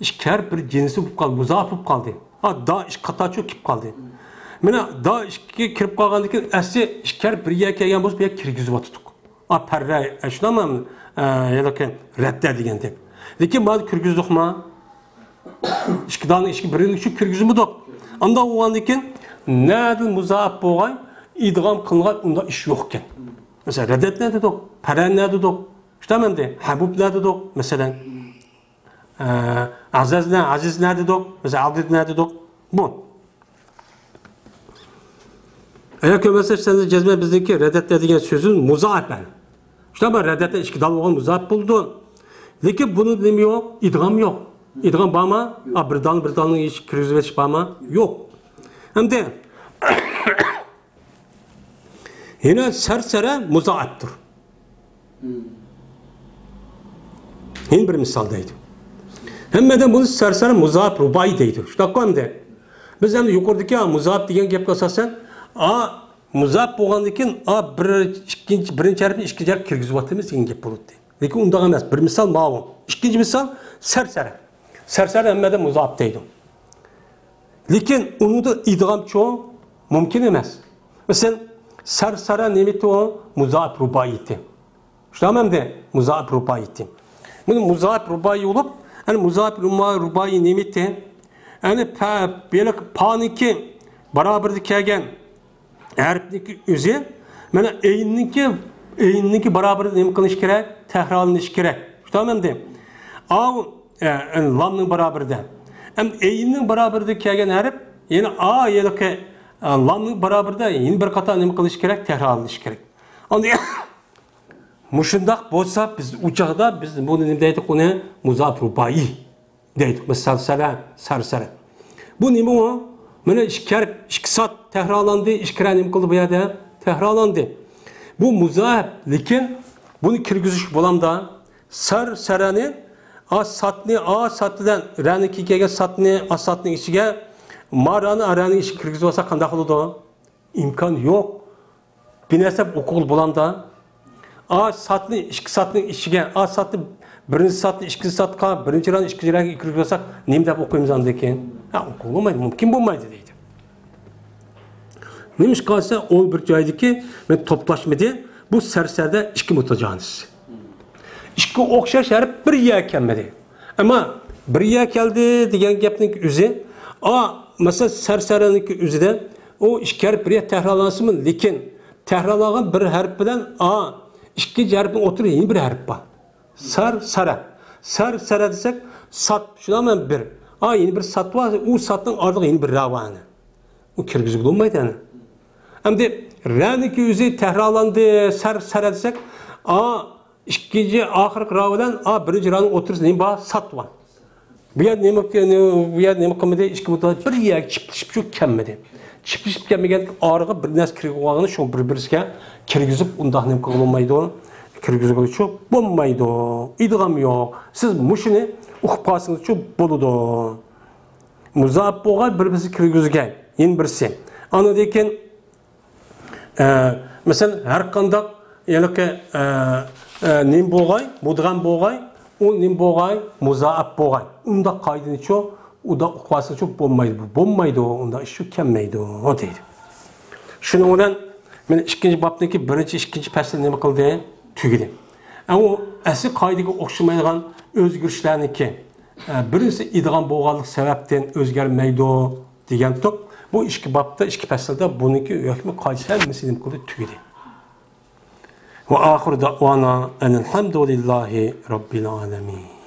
ئىككى ھەرپ بىر جىنسى بولۇپ قالدى، مۇزائىپ بولۇپ قالدى. ھا، دا ئىككى قاتارچۇ كېلىپ قالدى. مانا دا ئىككى كىرىپ قالغاندىن كېيىن ئەسلى ئىككى ھەرپ بىر يەرگە كەلگەن بولسا بۇ يەر كىرگۈزۈۋاتىدۇق. ئا، پەررە، ئە، شۇنداقمۇ، ئە، ھېلىقى رەددە دېگەندەك. لېكىن مانا كىرگۈزدۇقما؟ ئىككى دانە ئىككى بىرىنى ئۈچۈن كىرگۈزمىدۇق. ئانداق بولغاندىن كېيىن نەدىن مۇزائىپ بولغاي، ئىدغام قىلغاي، ئۇنداق ئىش يوق ئىكەن. مەسىلەن، رەدەتنە دېدۇق، پەرەنە دېدۇق، شۇنداقمۇ ئەمدى؟ ھەبۇبنە دېدۇق، مەسىلەن. ئە، ئەزەزنە، ئەزىزنە دېدۇق، مەسىلەن، ئەزىزنە دېدۇق. بۇ. ئەگەر كۆرمەسلەر سەندە جەزمەن بىزنىڭكى رەدەتتە دېگەن سۆزىمىز مۇزائىپ ئەنە. شۇنداقمۇ رەدەتتە ئىككى دال بولغان مۇزائىپ بولىدۇ. لېكىن بۇنى نېمە يوق؟ ئىدغام يوق. ئىدغام بارما؟ ئا، بىر دالنى بىر دالنىڭ ئىچىگە كىرگۈزۈۋېتىش بارما؟ يوق. ئەمدى يەنە سەرسەرە مۇزائىپتۇر. يەنە بىر مىسال دەيدۇ. ھەممىدىن بۇنى سەرسەرە مۇزائىپ رۇبائىي دەيدۇ. شۇنداققۇ ئەمدى؟ بىز ئەمدى يۇقىرىدىكى مۇزائىپ دېگەن گەپكە ئاساسەن، ئا، مۇزائىپ بولغاندىن كېيىن، ئا، بىر، ئىككىنچى، بىرىنچى ھەرپنى ئىككىنچى ھەرپ كىرگۈزۈۋاتىمىز دېگەن گەپ بولاتتى. لېكىن ئۇنداق ئەمەس. بىر مىسال ماۋۇ. ئىككىنچى مىسال سەرسەرە. سەرسەرە ھەممىدە مۇزائىپ دەيدۇ. لېكىن ئۇنىڭدا ئىدغامچۇ مۇمكىن ئەمەس. مەسىلەن، سەرسەرە نېمىتى ئۇ؟ مۇزائىپ رۇبائىيىتى. شۇنداقمۇ ئەمدى؟ مۇزائىپ رۇبائىيىتى. بۇنى مۇزائىپ رۇبائىي بولۇپ، ئەنە مۇزائىپ رۇما-، رۇبائىي نېمىتى؟ ئەنە پە-، بېلىق پانىڭكى باراۋىرىدا كەلگەن ھەرپنىڭكى ئۆزى، مانا، ئەيننىڭكى، ئەيننىڭكى باراۋىرىدا نېمە قىلىش كېرەك؟ تەكرارلىنىش كېرەك. شۇنداقمۇ ئەمدى؟ ئاۋۇ، ئە، ئە، لامنىڭ باراۋىرىدا. ئەمدى ئەيننىڭ باراۋىرىدا كەلگەن ھەرپ، يەنە ئا، ھېلىقى، ئە، لامنىڭ باراۋىرىدا يەنە بىر قاتار نېمە قىلىش كېرەك؟ تەكرارلىنىش كېرەك. ئاندىن مۇشۇنداق بولسا، بىز ئۇ چاغدا بىز بۇنى نېمە دەيدۇق ئۇنى؟ مۇزائىپ رۇبائىي دەيدۇ. مەسىلەن، سەرسەرە، سەرسەرە. بۇ نېمە ئۇ؟ مانا ئىككى ھەرپ، ئىككى سات تەكرارلاندى، ئىككى رە نېمە قىلدى بۇ يەردە؟ تەكرارلاندى. بۇ مۇزائىپ، لېكىن بۇنى كىرگۈزۈش بولامدا؟ سەرسەرەنى، ئا ساتنى، ئا سات بىلەن رەنىڭكى كەلگەن ساتنى، ئا ساتنىڭ ئىچىگە، ما رانى، ئا رەنىڭ ئىچىگە كىرگۈزۈۋالسا قانداق بولىدۇ؟ ئىمكان يوق. بىر نەرسە ئوقۇغىلى بولامدا؟ ئا ساتنى ئىككى ساتنىڭ ئىچىگە، ئا ساتنى بىرىنچى ساتنى ئىككىنچى ساتقا، بىرىنچى رانى ئىككىنچى رانى كىرگۈزسەك، نېمە دەپ ئوقۇيمىز ئاندىن كېيىن؟ ھە، ئوقۇغىلى بولمايدۇ، مۇمكىن بولمايدۇ دەيدۇ. نېمىشقا دېسە، ئۇ بىر جايدىكى مەن توپلاشمىدى. بۇ سەرسەردە ئىككى مۇتاجانىس. ئىككى ئوخشاش ھەرپ بىر يەرگە كەلمىدى. ئەمما بىر يەرگە كەلدى دېگەن گەپنىڭ ئۆزى، ئا، مەسىلەن، سەرسەرەنىڭكى ئۆزىدە ئۇ ئىككى ھەرپ بىر يەر تەكرارلانسىمۇ، لېكىن تەكرارلانغان بىر ھەرپ بىلەن ئا ئىككىنچى ھەرپنىڭ ئوتتۇرىدا يەنە بىر ھەرپ بار. سەر، سەرە. سەر، سەرە دېسەك، سات، شۇنداقمۇ بىر. ئا، يەنە بىر سات بار، ئۇ ساتنىڭ ئارىلىقىدا يەنە بىر رە بار ئەنە. ئۇ كىرگۈزگىلى بولمايدۇ ئەنە. ئەمدى رەنىڭكى ئۆزى تەكرارلاندى، سەر، سەرە دېسەك، ئا، ئىككىنچى ئاخىرقى را بىلەن ئا بىرىنچى رانىڭ ئوتتۇرىسىدا نېمە بار؟ سات بار. بۇ يەر نېمە، بۇ يەر نېمە قىلمىدى؟ ئىككى مۇتاجانىس بىر يەرگە چىپلىشىپ شۇ كەلمىدى. چىپلىشىپ كەلمىگەن ئارىغا بىر نەرسە كىرگەن بولغاندا شۇ بىر-بىرسىگە كىرگۈزۈپ ئۇنداق نېمە قىلغىلى بولمايدۇ. كىرگۈزگىلىچۇ بولمايدۇ. ئىدغام يوق. سىز مۇشۇنى ئۇقۇپ قالسىڭىزچۇ بولىدۇ. مۇزائىپ بولغاي بىر-بىرسى كىرگۈزگەي. يەنە بىرسى. ئاندىن كېيىن ئە، مەسىلەن، ھەر قانداق، ھېلىقى، ئە، ئە، نېمە بولغاي، مۇدغەم بولغاي، ئۇ نېمە بولغاي، مۇزائىپ بولغاي. ئۇنداق قائىدىنىچۇ، ئۇنداق ئۇقۇۋالسىچۇ بولمايدۇ، بۇ بولمايدۇ، ئۇنداق ئىشچۇ كەلمەيدۇ، دەيدۇ. شۇنىڭ بىلەن مانا ئىككىنچى بابنىڭكى بىرىنچى، ئىككىنچى پەسلى نېمە قىلدى؟ تۈگىدى. ئە، ئۇ ئەسلى قائىدىگە ئوخشىمايدىغان ئۆزگىرىشلەرنىڭكى، ئە، بىرىنچىسى ئىدغام بولغانلىق سەۋەبتىن ئۆزگەرمەيدۇ. دېگەنتۇق. بۇ ئىككى بابتا، ئىككى پەسىلدە بۇنىڭكى ھۆكمى قايسى ھەممىسى نېمە قىلدى؟ تۈگىدى. وآخر دعوانا أن الحمد لله رب العالمين.